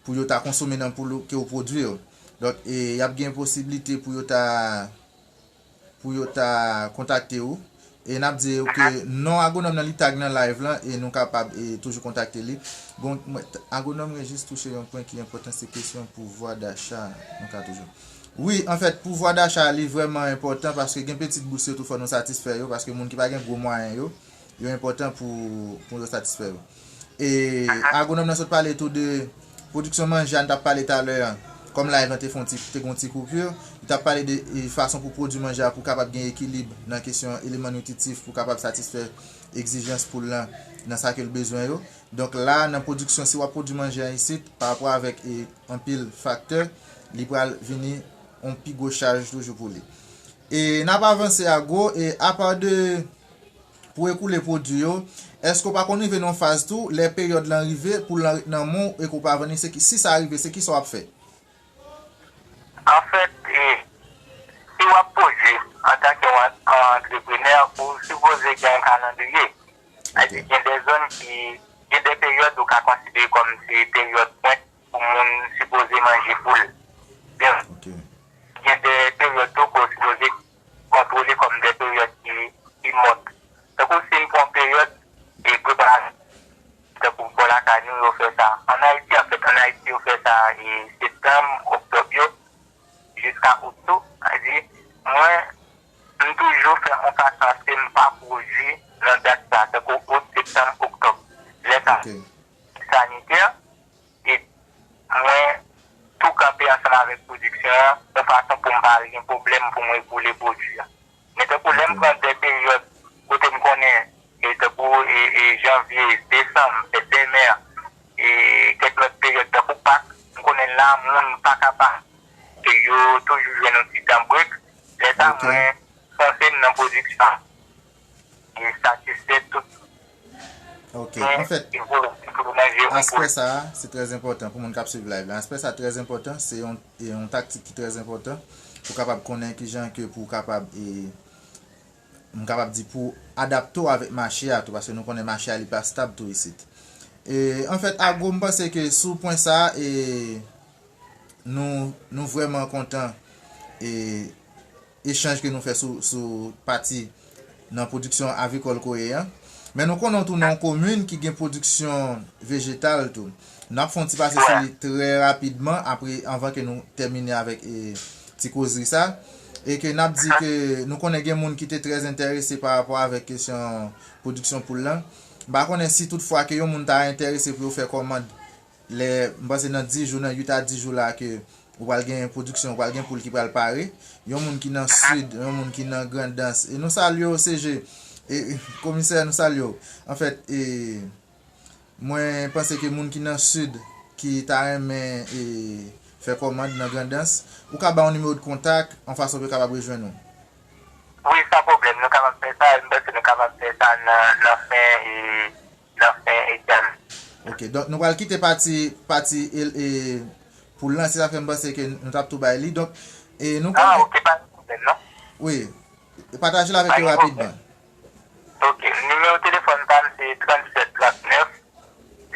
pou yo ta konsome nan poul ke w pwodui yo. Donk, e, y ap gen posiblite pou yo ta, pou yo ta kontakte ou. E n ap di yo ke non agwonòm nan li tag nan live lan e nou kapab e, toujou kontakte li. Bon, mwen, t- agwonòm Régis touche yon pwen ki enpòtan, se kesyon pouvwa dacha. Nou ka toujou. Wi, anfèt, pouvwa dacha li vrèman enpòtan paske gen pitit bous yo tou fò nou satisfè yo, paske moun ki pa gen gwo mwayen yo, yo enpòtan pou, pou yo satisfè yo. E agwonòm nan sot pale tou de pwodiksyon manje a, n t ap pale talè a, kòm live lan te fè yon ti, te gen yon ti koupi, li t ap pale de e, fason pou pwodui manje a pou kapab gen ekilib nan kesyon eleman nitritif pou kapab satisfè egzijans poul lan nan sa ke l bezwen yo. Donk la, nan pwodiksyon, si w ap pwodui manje a isit, pa rapò avèk e, anpil faktè, li pral vini yon pi gwo chaj toujou pou li. E n ap avanse agwo, e apa de pou ekoule pwodui yo, èske w pa konn rive nan yon faz tou, lè peryòd lan rive, poul lan ret nan men w, e ke w pa vann li, se ki, si sa rive, se kisa w ap fè? Anfèt, e, si w ap pwodui antanke yon an- antreprenè, ou sipoze gen yon kalandriye. Sa vle di, gen de zòn ki, gen de peryòd ou ka konsidere kòm se peryòd pwent pou moun sipoze manje poul. Gen, gen de peryòd tou ke w sipoze kontwole kòm de peryòd ki, ki mòt. Tankou si n pran peryòd de preparasyon, tankou bò lakay nou, yo fè sa. Ann Ayiti, anfèt, ann Ayiti, yo fè sa e septanm, oktòb yo, jiska out tou. Sa vle di, mwen, m toujou fè yon fason aske m pa pwodui nan dat sa, tankou out, septanm, oktòb. Lè sa, sanitè, e mwen tou kanpe ansanm avèk pwodiksyon an, yon fason pou m pa gen pwoblèm pou mwen ekoule pwodui a. Men tankou lè m pran de peryòd kote m konnen, e tankou e, e janvye, desanm, fèt dèmè, e kèk lòt peryòd tankou Pak, m konnen la moun pa ka pa, ke yo toujou jwenn yon ti tan brek. Lè sa, mwen panse m nan pwodiksyon an. E satisfè tout. Ok. Anfèt, aspè sa a, se trè enpòtan pou moun k ap swiv live la. Aspè sa a trè enpòtan, se yon, e yon taktik ki trè enpòtan pou kapab konnen kijan ke pou w kapab, e, m kapab di pou adapte w avèk mache a tou, paske nou konnen mache a li pa stab tou isit. E, anfèt, Agwo, m panse ke sou pwen sa a, e, nou, nou vrèman kontan e, echanj ke nou fè sou, sou pati nan pwodiksyon avikòl koye a. Men nou konnen w tou nan yon komin ki gen pwodiksyon vejetal tou. N ap fè yon ti pase sou li trè rapidman apre, anvan ke nou tèmine avèk e, ti kozri sa. E ke n ap di ke nou konnen gen moun ki te trè enterese pa rapò avèk kesyon pwodiksyon poul lan. M pa konnen si toutfwa ke yon moun ta enterese pou yo fè kòmand lè, m panse nan dis jou, nan uit a dis jou la ke ou pral gen pwodiksyon, ou pral gen poul ki pral pare. Yon moun ki nan Sid, yon moun ki nan Grandans. E nou salye w, C G. E, komisè, nou salye w. Anfèt, e, mwen panse ke moun ki nan Sid, ki ta renmen, e, fè kòmand nan Grandans, ou ka ba yon nimewo de kontak, yon fason pou yo kapab rejwenn ou. Wi, san pwoblèm, nou kapab fè sa, e m panse nou kapab fè sa nan, nan fen, e, nan fen egzamen. Ok, donk nou pral kite pati, pati e, e, poul lan, se sa fè m panse ke nou t ap tou bay li. Donk, e, nou Ah, konnen ok, pa gen pwoblèm, non. Wi, pataje l avèk Pa yo gen pwoblèm. rapidman. Ok, nimewo telefòn pa m se trannsèt trannèf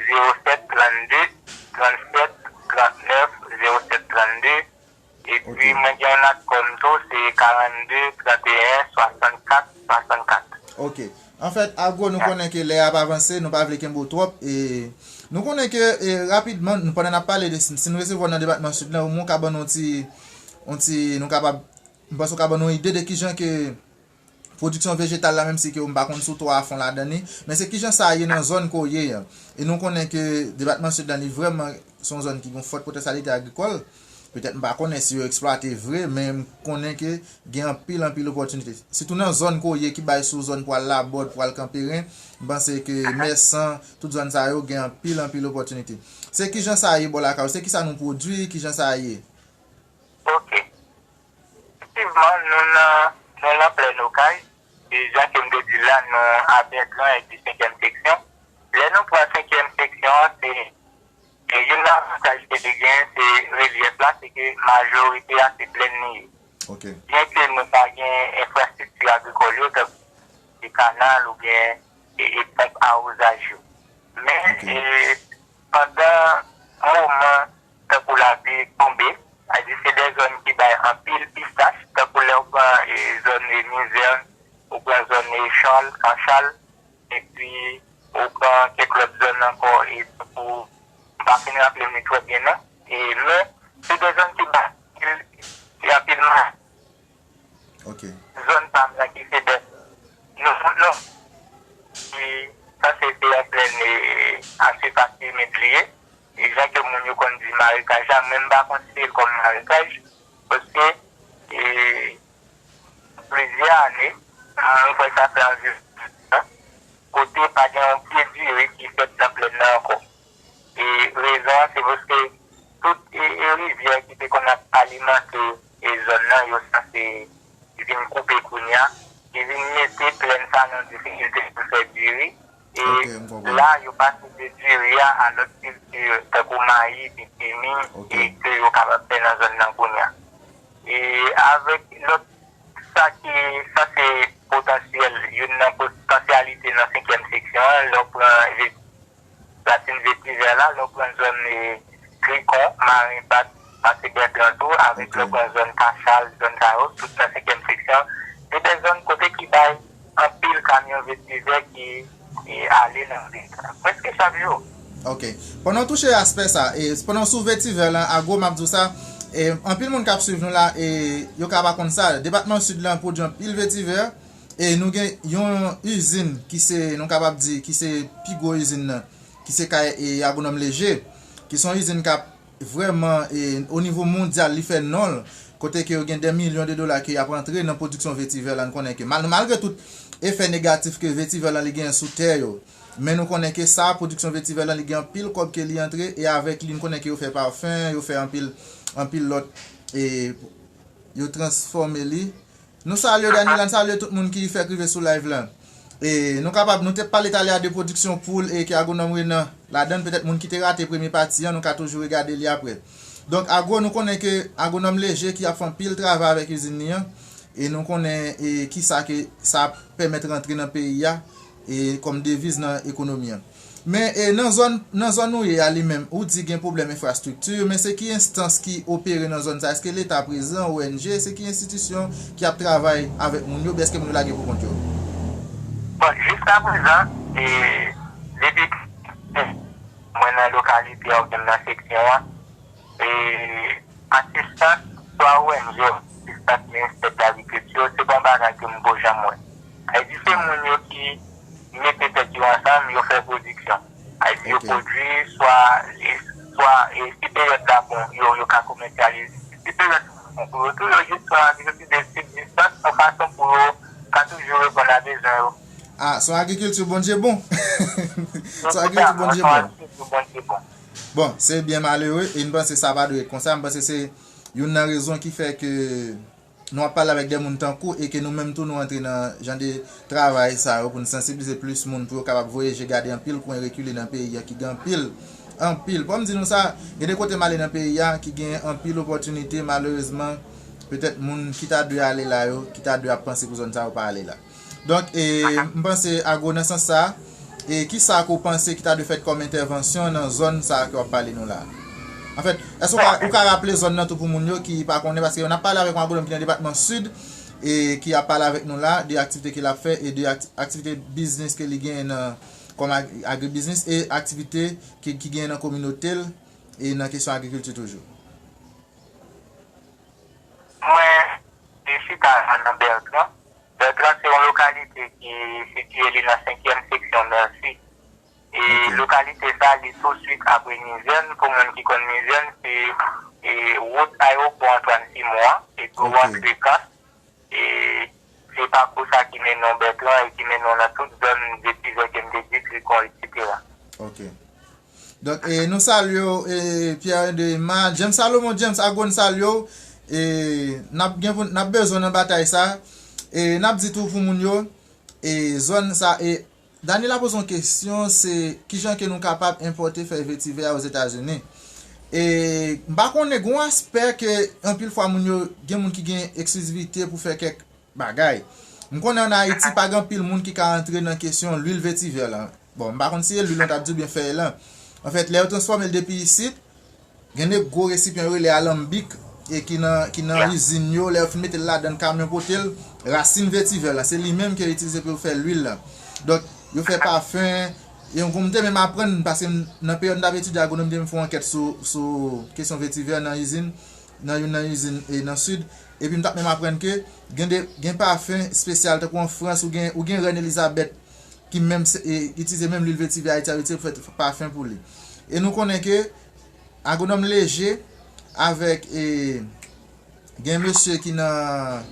zewo sèt trannde, trannsèt trannèf zewo sèt trannde, epi Ok. mwen gen yon lòt kòm tou, se karannde tranteyen swasannkat swasannkat. Ok. Anfèt, Agwo, nou konnen ke lè a ap avanse, nou pa vle kenbe w twòp, e nou konnen ke, e, rapidman, nou, pandan n ap pale de, si, si nou resevwa w nan depatman Sid lan, omwen w ka ban nou yon ti, yon ti, nou kapab, m panse w ka ban nou yon ide de kijan ke pwodiksyon vejetal la, menm si ke m pa konn si w twò afon ladan li, men se kijan sa ye nan zòn ke w ye an. E nou konnen ke depatman Sid lan, li vrèman se yon zòn ki gen fòt potansyalite agrikòl. Petèt m pa konnen si yo eksplwate vre, men m konnen ke gen anpil, anpil opòtinite. Sitou nan zòn ke w ye ki bay sou zòn pou al Labòd, pou al Kanperen, m panse ke Mèsan, tout zòn sa yo gen anpil, anpil opòtinite. Se kijan sa ye bò lakay ou? Se kisa nou pwodui? Kijan sa ye? Ok. Efektivman, nou nan, nou nan plèn Okay. E jan ke m te di l la, nou a Bègran epi senkyèm seksyon. Lè nou pran senkyèm seksyon an, se, e youn nan avantaj ke li gen, se relyèf la, se ke majorite a se plèn li ye. Ok. Byenke nou pa gen enfrastrikti agrikòl yo, tankou kanal oubyen e, e ponp awozaj yo. Men, Ok. e, pandan moman tankou lapli tonbe, sa di se de zòn ki bay anpil pistach, tankou lè w pran, e, zòn, e, Mizè, ou pran zòn, e, Chal, Kanchal, epi ou pran kèk lòt zòn ankò, e, tankou, m pa fin raple m li twò byen non. E, men, se de zòn ki bay anpil, ki anpil ma- Ok. Zòn pa m nan ki se bèf nou, nou, ki sanse se yon plèn, e, a sifas imid li ye. E jan ke moun yo konn di marekaj la, mwen m pa konsidere l kòm marekaj, paske, e, plizyè ane, mwen kwè sa fè anviwon, kote pa gen yon pye diri ki fèt nan plèn nan ankò. E rezon an, se paske tout, e, e rivyè ki te konn ap alimante, e, zòn nan, yo sanse vin koupe kounye a, ki vin mete plèn sa nan difikilte pou fè diri. E Ok, m konprann. la, yo pase de diri a a lòt kilti, tankou mayi, pitimi, Ok. e ke yo kapab fè nan zòn nan kounye a. E avèk lòt, sa ki sanse potansyèl, youn nan potansyalite nan senkyèm seksyon an, lè w pran Latin vetivè la, lè w pran zòn, e, Krikon, Maren Bat, pase Bègran tou, avèk Ok. lè w pran zòn Kachal, zòn sa yo, tout nan senkyèm seksyon. Se de zòn kote ki bay anpil kamyon vetivè ki, e, ale nan vil la. Prèske chak jou. Ok. Pandan w touche aspè sa, e, pandan w sou vetivè lan, Agwo, m ap di w sa, e, anpil moun k ap swiv nou la, e, yo ka pa konn sa. Depatman Sid lan pwodui anpil vetivè, e nou gen yon izin ki se, nou kapab di, ki se pi gwo izin nan, ki se kay, e, Agwonòm Leje, ki se yon izin k ap vrèman, e, o nivo mondyal, li fè non l, kote ke yo gen dè milyon de dola ke y ap antre nan pwodiksyon vetivè la, nou konnen ke mal-, malgre tout efè negatif ke vetivè la li genyen sou tè yo, men nou konnen ke sa, pwodiksyon vetivè la, li gen anpil kòb ke li antre, e avèk li, nou konnen ke yo fè pafen, yo fè anpil, anpil lòt, e yo transfòme li. Nou salye w, Daniela, nou salye tout moun ki fèk rive sou live lan. E nou kapab, nou te pale talè a de pwodiksyon poul e ke Agwonòm Renan ladan l, petèt moun ki te rate premye pati an, nou ka toujou regade li apre. Donk, Agwo, nou konnen ke Agwonòm Leje ki ap fè anpil travay avèk izin li an, e nou konnen, e, kisa ke sa ap pèmèt rantre nan peyi a, e kòm deviz nan ekonomi an. Men, e, nan zòn, nan zòn ou ye a li menm, ou di gen pwoblèm enfrastrikti, men se ki enstans ki opere nan zòn sa? Èske Leta prezan, O N G, se ki enstitisyon ki ap travay avèk moun yo, oubyen èske moun yo lage pou kont yo? Bon, jiska prezan, e, depi mwen nan lokalite a oubyen nan seksyon an, e, asistans swa O N G, asistans Ministè de Lagrikilti, se pa yon bagay ke m ko janm wè. Sa vle di, se moun yo ki mete tèt yo ansanm, yo fè pwodiksyon. Sa vle di, yo Ok. pwodui, swa, swa, e, si peryòd la bon, yo, yo ka komèsyalize. Si peryòd la bon pou yo tou, yo jis fè yon agrikilte de sibzistans, yon fason pou yo ka toujou reponn a bezwen yo. Ah, se yon agrikilti Bondye bon. Se yon agrikilti Bondye bon. Bon, se byen malere, e m panse sa pa dwe ret konsa. M panse se youn nan rezon ki fè ke nou ap pale avèk de moun tankou e ke nou menm tou nou antre nan jan de travay sa yo pou n sansibilize plis moun pou yo kapab voye je gade anpil kwen rekile nan peyi a ki gen anpil, anpil. Pòm di nou sa, gen de kote m ale nan peyi a ki gen anpil opòtinite, malerezman, petèt moun ki ta dwe ale la yo, ki ta dwe ap panse pou zòn sa yo pa ale la. Donk, e, m panse, Agwo, nan sans sa, e kisa ke w panse ki ta dwe fèt kòm entèvansyon nan zòn sa ke w ap pale nou la? Anfèt, èske w ka, ou ka raple zòn nan tou pou moun yo ki pa konnen, paske n ap pale avèk yon agwonòm ki nan depatman Sid, e ki ap pale avèk nou la de aktivite ke l ap fè e de akti-, aktivite biznis ke li genyen nan, kòm ag-, agribiznis e aktivite ke, ki genyen nan kominote l e nan kesyon agrikilti toujou. Mwen, se chita la nan Bètran. Bètran se yon lokalite ki sitiye li nan senkyèm seksyon Mèsi. E lokalite sa, li tou swit apre Mizèn. Pou moun ki konn Mizèn, se e, wout ayewopò Antwàn Simon an, epi w antre Kas. E se pakou sa ki mennen w Bètran e ki mennen w nan tout zòn Vetivè ke m te di, Trikon, etsetera. Ok. Donk, e, nou salye w, e, Pierre de Emma, James Salomon, James Agwo, n salye w. E, n ap gen pou, n ap bezwen nan batay sa. E, n ap di tou pou moun yo, e, zòn sa, e, Daniela poze yon kesyon, se kijan ke nou kapab enpòte fèy vetivè a Ozetazini. E, m pa konnen, gen yon aspè ke anpil fwa moun yo, gen moun ki gen eksklizivite pou fè kèk bagay. M konnen ann Ayiti, pa gen anpil moun ki ka antre nan kesyon lwil vetivè lan. Bon, m pa konn si se lwil lan t ap di oubyen fèy lan. Anfèt, lè yo transfòme l depi isit, gen de gwo resipyan yo rele alanbik, e ki nan, ki nan izin yo, lè yo fin mete l ladan l, kamyon pote l, rasin vetivè lan, se li menm ke yo itilize pou yo fè lwil lan. Donk, yo fè pafen, e yon kou m te menm aprann, paske m, nan peryòd m t ap etidye agwonomi, m te menm fè yon ankèt sou, sou kesyon vetivè nan izin, nan youn nan izin e nan Sid, epi m t ap menm aprann ke gen de, gen pafen espesyal, tankou an Frans, ou gen, ou gen rèn Elizabèt ki menm se, e, itilize menm lwil vetivè Ayiti a itilize pou fè pafen pou li. E nou konnen ke Agwonòm Leje avèk, e, gen mesye ki nan,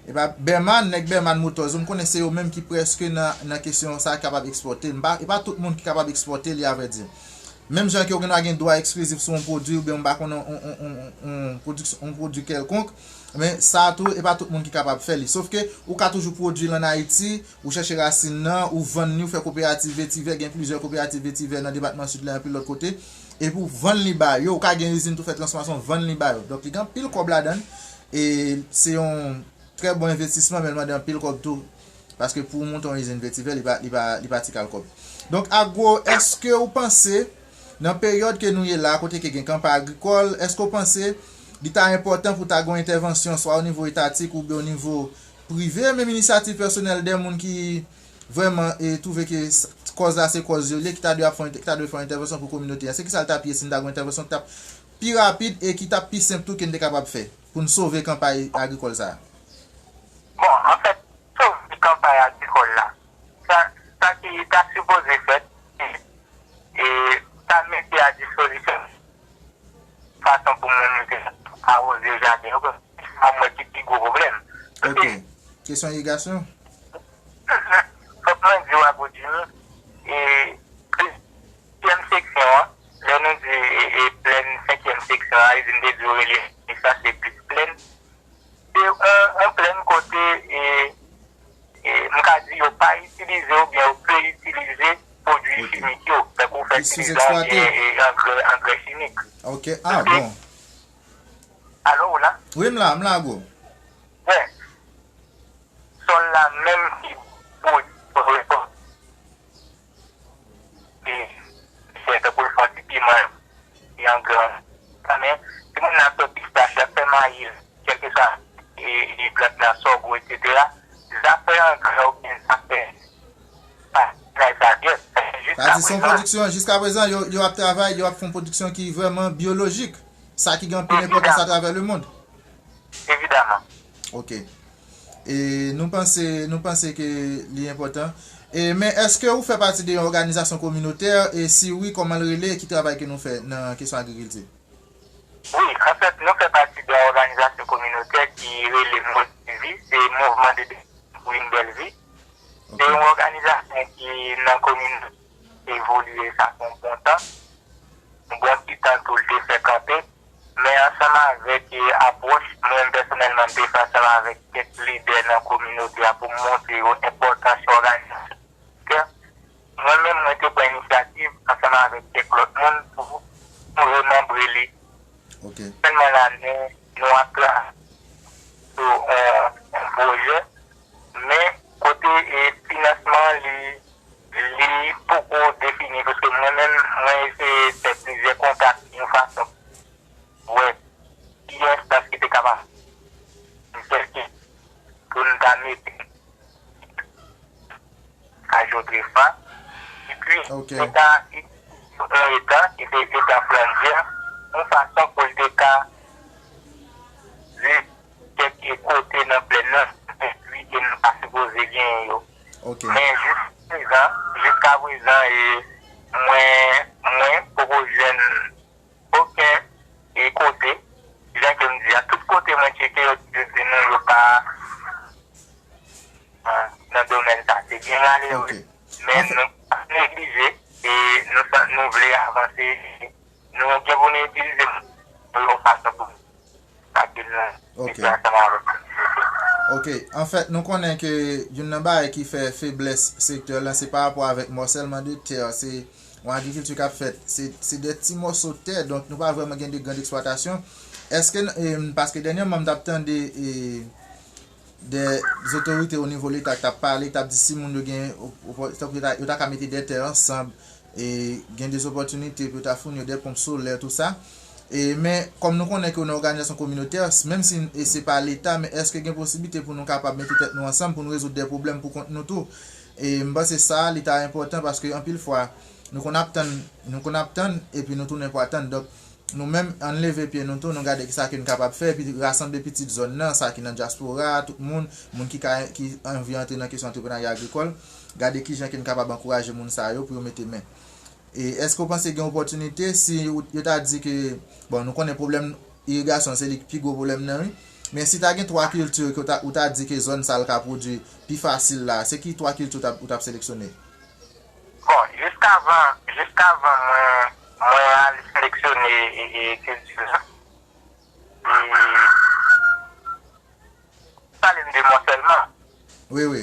e pa Bèman, nèg Bèman Motors, m konnen se yo menm ki prèske nan, nan kesyon sa kapab ekspòte. M pa, e pa tout moun ki kapab ekspòte li, avrèdi. Menm jan ke w gen dwa gen dwa eksklizif sou yon pwodui oubyen m pa konnen yon, yon, yon, yon, yon pwodiksyon, yon pwodui kèlkonk, men sa tou, e pa tout moun ki kapab fè li. Sòf ke ou ka toujou pwodui l ann Ayiti, ou chèche rasin nan, ou vann li, ou fè koperativ vetivè, gen plizyè koperativ vetivè nan depatman Sid la, anpil lòt kote, epi ou vann li ba yo, ou ka gen izin tou fè transfòmasyon, vann li ba yo. Donk, li gen anpil kòb ladan l, e se yon trè bon envestisman, men l mande anpil kòb tou. Paske pou w monte yon izin vetivè, li pa, li pa, li pa ti kal kòb. Donk, Agwo, èske w panse, nan peryòd ke nou ye la, kote ke gen kanpay agrikòl, èske w panse li ta enpòtan pou ta gen yon entèvansyon, swa o nivo etatik oubyen o nivo prive, menm inisyativ pèsonèl de moun ki vrèman, e, twouve ke s-, kòz la se kòz yo li ye, ki ta dwe ap fè, ki ta dwe fè yon entèvansyon pou kominote a? Se kisa l t ap ye si n ta gen yon entèvansyon ki t ap pi rapid e ki t ap pi senp tou ke n te kapab fè pou n sove kanpay agrikòl sa a? Bon, anfèt, sove kanpay agrikòl la, sa, sa ki ta sipoze fèt, se, e, ta mete a dispozisyon fason pou moun yo te awoze jaden yo, sa m wè ki pi gwo pwoblèm. Ok. Kesyon irigasyon? Fòk mwen di w, Agwo Jimmy, e, senkyèm seksyon an, lè nou di, e, e, plèn senkyèm seksyon an, e di m te di w rele sa se plis plèn. Se yon, yon plèn kote, e, e, m ka di yo pa itilize oubyen yo pe itilize pwodui chimik yo. Tankou fètilizan oubyen, e, angrè, angrè chimik. Ok. Ah, bon. Alo, ou la? Wi, m la, m la, Agwo. Byen. Sòl la menm ki pwodui, e, se tankou l fè yon ti piman, e angrè. Men, timoun nan ap fè pistach, y ap fè mayi, kèlkeswa, e, e plant la, sògo, etsetera. Zafè angrè oubyen zafè fètilizay sa, yes, jiska prezan. Sa di se yon pwodiksyon, jiska prezan, yo, yo ap travay, yo ap fè yon pwodiksyon ki vrèman byolojik. Sa ki gen anpil enpòtans atravè lemonn. Evidaman. Ok. E nou panse, nou panse ke li enpòtan. E, men èske ou fè pati de yon òganizasyon kominotè? E si wi, kòman l rele? Ki travay ke nou fè nan kesyon agrikilti? Wi, anfèt, nou fè pati de yon òganizasyon kominotè ki rele Modivi, se Mouvman de Devlopman pou yon Bèl Vi. Se yon òganizasyon ki nan komin evolye sa fè yon bon tan. Yon bon ti tan tou l te fè kanpe. Men ansanm avèk e, apwòch mwen pèsonèlman m te fè ansanm avèk kèk lidè nan kominote a pou m montre yo enpòtans òganizasyon, mwen menm mwen te pran inisyativ ansanm avèk kèk lòt moun pou nou remanbre li. Ok. Sèlman la nou nou ap travay sou yon pwojè, men kote e finansman li li poko defini paske mwen menm mwen eseye fè plizyè kontak yon fason wè ki enstans ki te kapab fè pou n ta mete Kajo Trefa epi Ok. nou ta yon eta ki se eta Flandya yon fason pou l te ka viv kèk kote nan plèn nan epi ke nou pa sipoze genyen yo. Ok. Men jiska prezan, jiska prezan e mwen mwen poko jwenn okenn e kote, jan ke m di a, tout kote mwen tcheke yo toujou di nou yo pa nan domèn sa. Se byen malere, Ok. men nou pa neglije e nou sa- nou vle avanse, nou gen pou nou itilize pou yon fason pou sa ke nou Ok. viv ansanm avèk kominote. Ok, anfèt, nou konnen ke youn nan bagay ki fè feblès sektè lan se pa rapò avèk mòsèlman de tè, se yon agrikilti k ap fèt, se se de ti mòso tè, donk nou pa vrèman gen de grand eksplwatasyon. Èske, n- em, paske dènyèman m t ap tande e, de zotorite o nivo leta k t ap pale, k t ap di si moun yo gen op- opò- tankou yo ta- yo ta ka mete de tè ansanm e gen de opòtinite pou yo ta founi yo de ponp solè, tou sa. E, men, kòm nou konnen ke nou òganizasyon kominotè, menm si e se pa leta, men èske gen posiblite pou nou kapab mete tèt nou ansanm pou nou rezoud de pwoblèm pou kont nou tou? E m panse sa, li ta enpòtan paske anpil fwa, nou konn ap tann, nou konn ap tann, epi nou tounen pou atann. Donk, nou menm, ann leve pye nou tou, nou gade kisa ke nou kapab fè, epi rasanble pitit zòn nan, sa ki nan dyaspora, tout moun, moun ki ka ki anvi antre nan kesyon antreprenarya agrikòl, gade kijan ke nou kapab ankouraje moun sa yo pou yo mete men. E èske w panse gen opòtinite si ou- yo ta di ke, bon, nou konnen pwoblèm irigasyon se li ki pi gwo pwoblèm nan, wi. Men si ta gen twa kilti ke w ta, ou ta di ke zòn sa l ka pwodui pi fasil la, se ki twa kilti ou t ap, ou t ap seleksyone? Bon, jiskavan, jiskavan mwen, mwen al seleksyone e, e kilti la, e, pale m de mwen sèlman. Wi, wi.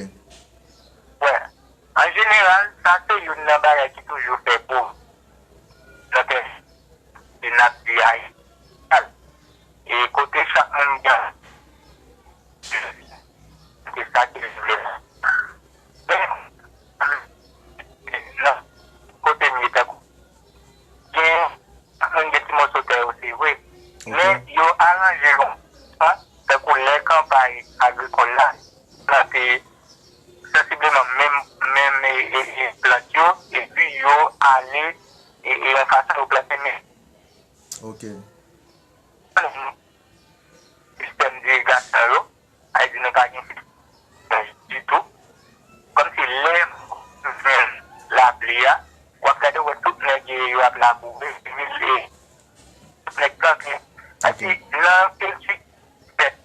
Wè, an jeneral, sa se youn nan bagay ki toujou fè pwoblèm nan kè se n ap di a. E kote chak moun gen se sa ki vle. Men, nan kote m ye tankou, gen moun gen ti mòso tè yo, se vre. Men yo aranje yon fason, tankou lè kanpay agrikòl la, plante sansibleman menm, menm e, e, e plant yo, epi yo ale e, e yon fason yo plante men. Ok. Sistèm dirigasyon yo, sa vle di nou pa gen sistèm ditou. Kòmsi lè jwenn lapli a, w ap gade w wè tout nèg yo ap laboure, epi tout nèg plante. Paske nan kilti fèt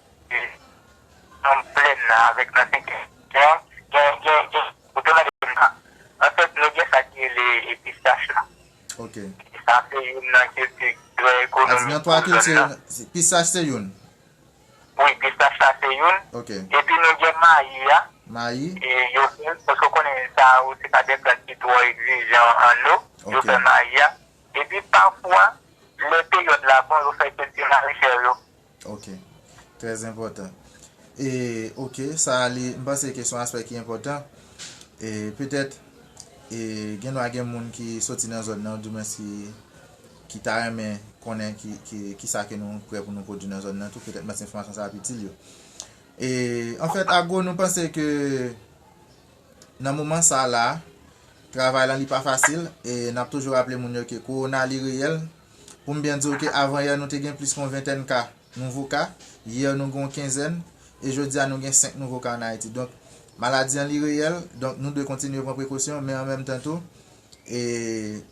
nan plèn nan avèk nan senkè, gen, gen, gen, gen, ou te mande m sa. Anfèt, nou gen sa ki rele e pistach la. Ok. Sa se youn nan kilti trè A di nan ekonomik twa pou zòn kilti, nan. Pistach se youn. Wi, pistach la se youn. Ok. Epi nou gen mayi a. Mayi. E yo fè, paske w konnen sa yo, se pa de plant ki twò egzijan an dlo. Yo Ok. Fè mayi a. Epi pafwa, lè peryòd la bon, yo fè kilti marechè yo. Ok. Trè enpòtan. E, ok, sa li, m panse ke se yon aspè ki enpòtan. E, petèt, e, gen dwa gen moun ki soti nan zòn nan, oudimwens ki, ki ta renmen konnen ki, ki, kisa ke nou prè pou nou pwodui nan zòn nan tou. Petèt, mwen se enfòmasyon sa ap itil yo. E, anfèt, Agro, nou panse ke nan moman sa la, travay lan li pa fasil, e n ap toujou raple moun yo ke kowona li reyèl. Pou m byen di w ke avan yè nou te gen plis ke yon ventèn ka nouvo ka, yè nou gen yon kenzèn, e jodi a nou gen senk nouvo ka ann Ayiti. Donk, maladi an li reyèl, donk nou dwe kontinye pran prekosyon, men an menm tan tou, e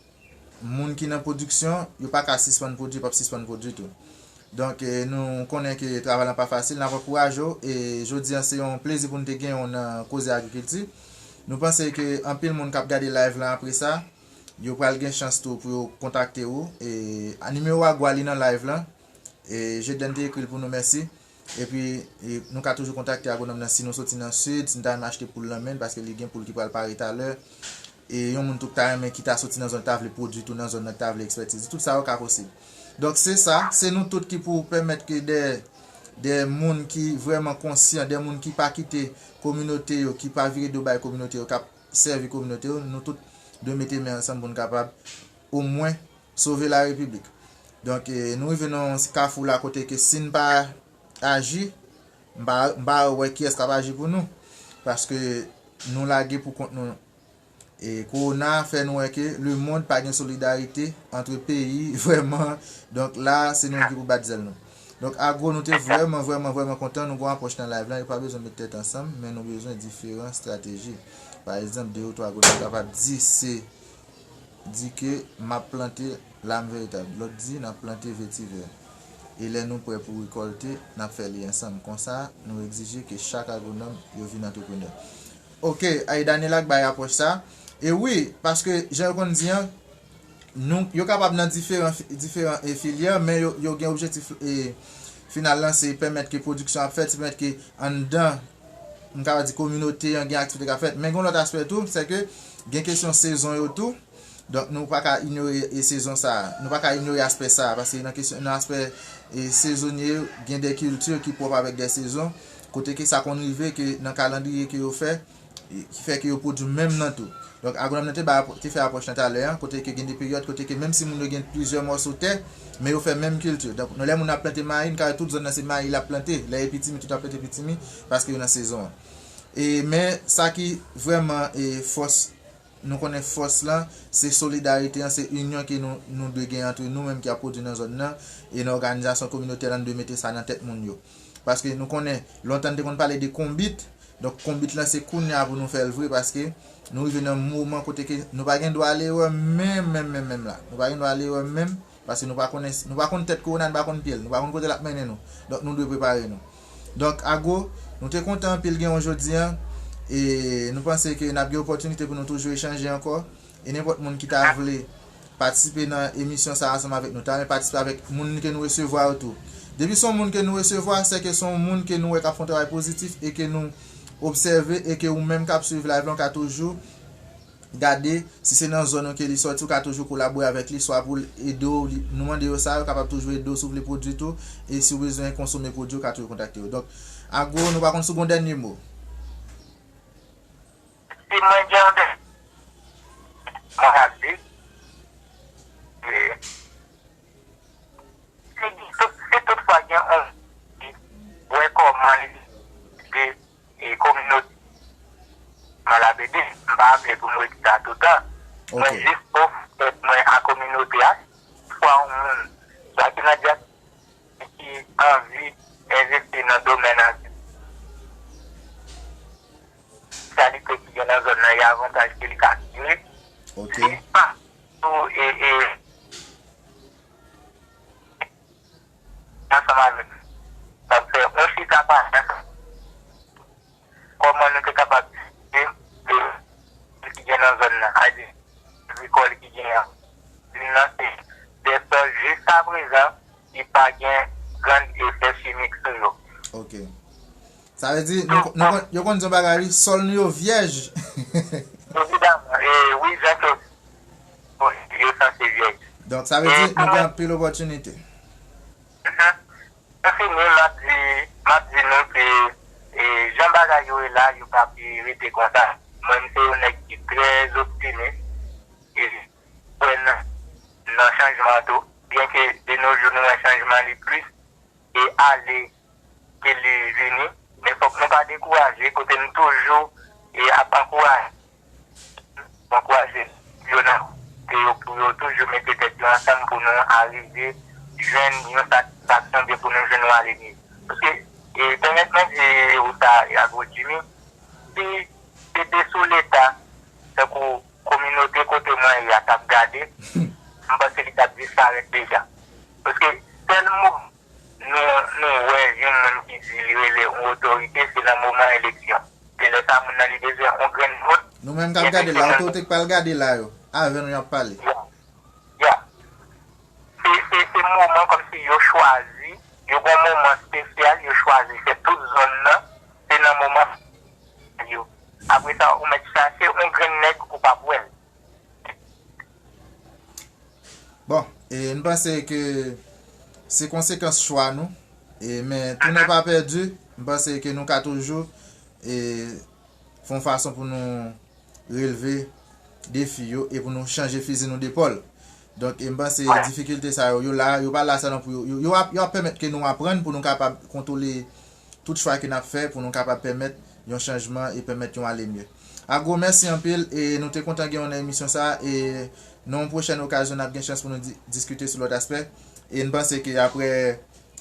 moun ki nan pwodiksyon, yo pa ka sispann pwodui, p ap sispann pwodui tou. Donk, e, nou konnen ke travay lan pa fasil, n ap ankouraje w, e jodi a se yon plezi pou n te gen w nan Koze Agrikilti. Nou panse ke anpil moun k ap gade live lan apre sa, yo pral gen chans tou pou yo kontakte ou. E, a, nimewo Agwa li nan live lan. E, Jedèn te ekri l pou nou, mèsi. Epi, e, nou ka toujou kontakte agwonòm nan si nou soti nan sid, si n ta renmen achte poul lan men l, paske li gen poul ki pral pare talè. E yon moun tou ki ta renmen, ki ta soti nan zòn, ta vle pwodui tou nan zòn nan, ki ta vle ekspertize. Tout sa yo ka posib. Donk, se sa, se nou tout ki pou pèmèt ke de, de moun ki vrèman konsyan, de moun ki pa kite kominote yo, ki pa vire do bay kominote yo, k ap sèvi kominote yo, nou tout dwe mete men ansanm pou n kapab omwen sove larepiblik. Donk, e, nou rive nan yon kafou la kote ke si n pa aji, m pa, m pa wè kiyès k ap aji pou nou. Paske nou lage pou kont nou. E kowona fè nou wè ke lemond pa gen solidarite ant peyi, vrèman. Donk la, se nou menm ki pou bat zèl nou. Donk, Agwo, nou te vrèman, vrèman, vrèman kontan. Nou gon apwòch nan live lan. Yo pa bezwen met tèt ansanm, men nou bezwen diferan estrateji. Pa egzanp, de ou twa gwo nou kapab di se, di ke m ap plante lam veritab. Lòt di n ap plante vetivè. E lè nou prè pou rekòlte, n ap fè li ansanm. Konsa, nou egzije ke chak agwonòm yo vin antreprenè. Ok, e Daniela k bay apwòch sa. E wi, paske jan yo konn di an, nou, yo kapab nan diferan, diferan, e, filyè, men yo, yo gen objektif, e, final lan, se pèmèt ke pwodiksyon ap fèt, se pèmèt ke anndan, m kapab di, kominote an gen aktivite k ap fèt. Men gen yon lòt aspè tou, se ke gen kesyon sezon yo tou. Donk, nou pa ka inyore, e, sezon sa a. Nou pa ka inyore aspè sa a, paske nan kesyon, nan aspè, e, sezonye, gen de kilti ki pwòp avèk de sezon, kote ke sa konn rive ke nan kalandriye ke yo fè, e, ki fè ke yo pwodui menm nan tou. Donk, agwonòm nan te bay, te fè apwòch lan talè an, kote ke gen de peryòd, kote ke menm si moun yo gen plizyè mòso tè, men yo fè menm kilti. Donk, nou, lè moun ap plante mayi, n ka wè tout zòn nan se mayi l ap plante. Lè e pitimi, tout ap plante pitimi, paske yo nan sezon an. E, men, sa ki vrèman, e, fòs, nou konnen fòs lan, se solidarite an, se inyon ke nou, nou dwe gen ant nou menm ki ap pwodui nan zòn nan, e nan òganizasyon kominotè lan, nou dwe mete sa nan tèt moun yo. Paske nou konnen, lontan n te konn pale de konbit, donk konbit lan se kounye a pou nou fè l vre, paske nou rive nan moman kote ke nou pa gen dwa al erè menm, menm, menm, menm la. Nou pa gen dwa al erè menm, paske nou pa konnen, nou pa konn tèt kowona, nou pa konn pye l, nou pa konn kote l ap mennen nou. Donk nou dwe prepare nou. Donk, Agwo, nou te kontan anpil gen w jodi an, e nou panse ke n ap gen opòtinite pou nou toujou echanje ankò. E nenpòt moun ki ta vle patisipe nan emisyon sa a ansanm avèk nou, ta renmen patisipe avèk moun ke nou resevwa yo tou. Depi se yon moun ke nou resevwa, se ke se yon moun ke nou wè k ap fè yon travay pozitif e ke nou obsève e ke ou menm k ap swiv live lan, w ka toujou gade si se nan zòn ou ke li sòti, ou ka toujou kolabore avèk li, swa pou l ede w, li, nou mande yo sa, yo kapab toujou ede w si w vle pwodui tou, e si w bezwen konsome pwodui, ou ka toujou kontakte yo. Donk, Agwo, nou pa konn si w gon dènye mo. Si mwen gen yon dènye mo, mwen ap di, e, si, si toutfwa gen yon ki wè kòman li ede, e, kominote, mwen ap ede, m pa vle pou m rete la toutan. Mwen jis ofri tèt mwen a kominote a, swa yon moun, swa ki nan dyaspora, ki anvi envesti nan domèn an, kalite ki gen nan zòn nan, e avantaj ke li ka tire. Ok. Li pa tou, e, e, ansanm avèk nou, n ap fè yon chita pale ansanm. Kòman nou te kapab itilize ki gen nan zòn nan, agrikòl ki gen an. Youn nan se de sòl jiskaprezan ki pa gen grann efè chimik sou yo. Ok. Sa vle di, nou, nou konn, yo konn di yon bagay, wi, sòl nou yo vyèj. Evidaman, e, wi, jan ke yo sanse vyèj. Donk, sa vle di, nou gen anpil opòtinite. Mhm. Pou fini, m ap di, m ap di nou ke, e, jan bagay yo ye la, yo p ap rete konsa. Mwen, m se yon nèg ki trè optimis e kwè nan, nan chanjman tou. Byenke de nos jours nou wè chanjman li plis e ale ke li vini, men fòk nou pa dekouraje, kote m toujou e ap ankouraje, ankouraje yo nan kote yo pou yo toujou mete tèt yo ansanm pou nou arive jwenn yon satisfaksyon, oubyen pou nou jwenn yon alegri. Paske, e, pèmèt mwen di ou sa, e, Agwo Jimmy, si se te sou Leta, tankou kominote kote mwen ye a t ap gade, m panse li t ap disparèt deja. Paske sèl mo nou, nou wè yon moun ki di li rele yon otorite, se nan moman eleksyon. Se lè sa moun nan li bezwen yon grenn vòt, Nou menm k ap gade la, otorite k pral gade la yo, avè nou y ap pale. Ya. Se se se moman kòmsi yo chwazi, yo gen yon moman espesyal, yo chwazi fè tout zòn nan, se nan moman yo. Apre sa, ou mèt chache yon grenn nèg ou p ap wè l. Bon, e m panse ke se konsekans chwa nou, e men tou nè pa pèdi, m panse ke nou ka toujou e fè yon fason pou nou relve defi yo e pou nou chanje fizi nou depòl. Donk, e m panse difikilte sa yo, yo la, yo pa la sèlman pou yo, yo, yo ap, yo ap pèmèt ke nou aprann pou nou kapab kontwole tout chwa ke n ap fè, pou nou kapab pèmèt yon chanjman e pèmèt yon ale mye. Agwo, mèsi anpil, e nou te kontan gen w nan emisyon sa a, e nan yon pwochèn okazyon, n ap gen chans pou nou di- diskite sou lòt aspè. E n panse ke apre,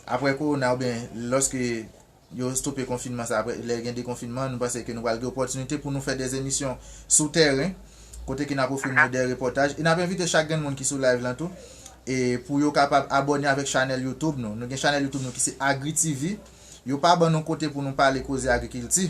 apre kowona, oubyen lòske yo stope konfinman sa, apre lè gen dekonfinman, nou panse ke nou pral gen opòtinite pou nou fè de emisyon sou tèren, kote ke n ap ofri nou de repòtaj. E n ap envite chak grenn moun ki sou live lan tou, e pou yo kapab abòne avèk chanèl YouTube nou. Nou gen chanèl YouTube nou ki se Agri T V. Yo pa ban nou kote pou nou pale koze agrikilti,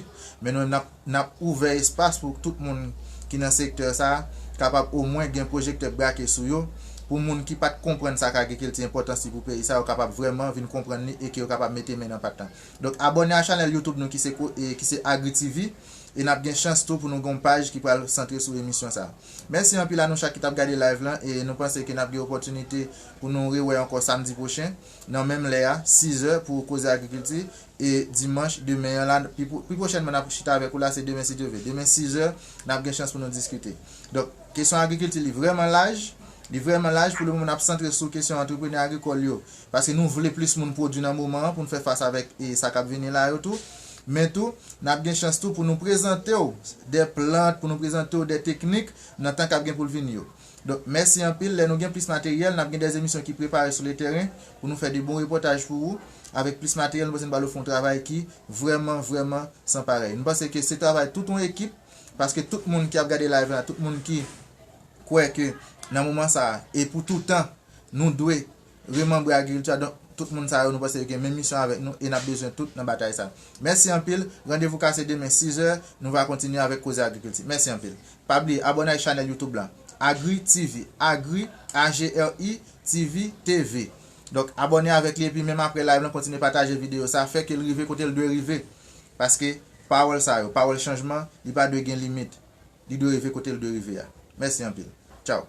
men nou menm n ap, n ap ouvè espas pou tout moun ki nan sektè sa a kapab omwen gen pwojektè brake sou yo, pou moun ki pa t konprann sa k agrikilti, enpòtans li pou peyi sa, yo kapab vrèman vin konprann li e ke yo kapab mete men nan pat lan. Donk, abòne a chanèl YouTube nou ki se ko- e ki se Agri T V, e n ap gen chans tou pou nou gen yon paj ki pral santre sou emisyon sa a. Mèsi anpil a nou chak ki t ap gade live lan, e nou panse ke n ap gen opòtinite pou nou rewè ankò samdi pwochen, nan menm lè a, sis è, pou koze agrikilti, e dimanch demen an la, pi, pwo- pi pwochènman n ap chita avèk ou la, se demen si Dye vle. Demen sis è, n ap gen chans pou nou diskite. Donk, kesyon agrikilti li vrèman laj, li vrèman laj, pou le moman n ap santre sou kesyon antreprenè agrikòl yo, paske nou vle plis moun pwodui nan moman an pou n fè fas avèk e sa k ap vini la yo tou. Men tou, n ap gen chans tou pou nou prezante w de plant, pou nou prezante w de teknik nan tan k ap gen pou l vini yo. Donk, mèsi anpil. Lè nou gen plis materyèl, n ap gen de emisyon ki prepare sou le tèren pou nou fè de bon repòtaj pou ou. Avèk plis materyèl, nou panse n pral ofri yon travay ki vrèman, vrèman san parèy. Nou panse ke se travay tout yon ekip, paske tout moun ki ap gade live la, tout moun ki kwè ke nan moman sa a, e pou toutan, nou dwe remanbre agrikilti a. Donk, tout moun sa yo, nou panse yo gen menm misyon avèk nou e n ap bezwen tout nan batay sa. Mèsi anpil. Randevou kase demen sis è, nou va kontinye avèk koze agrikilti. Mèsi anpil. Pa bliye abòne ak chanèl YouTube la, Agri T V, Agri, A G R I, T V, T V. Donk, abòne avèk li epi menm apre live lan, kontinye pataje videyo sa, fè ke l rive kote l dwe rive. Paske pawòl sa yo, pawòl chanjman, li pa dwe gen limit. Li dwe rive kote l dwe rive a. Mèsi anpil. Tchaw.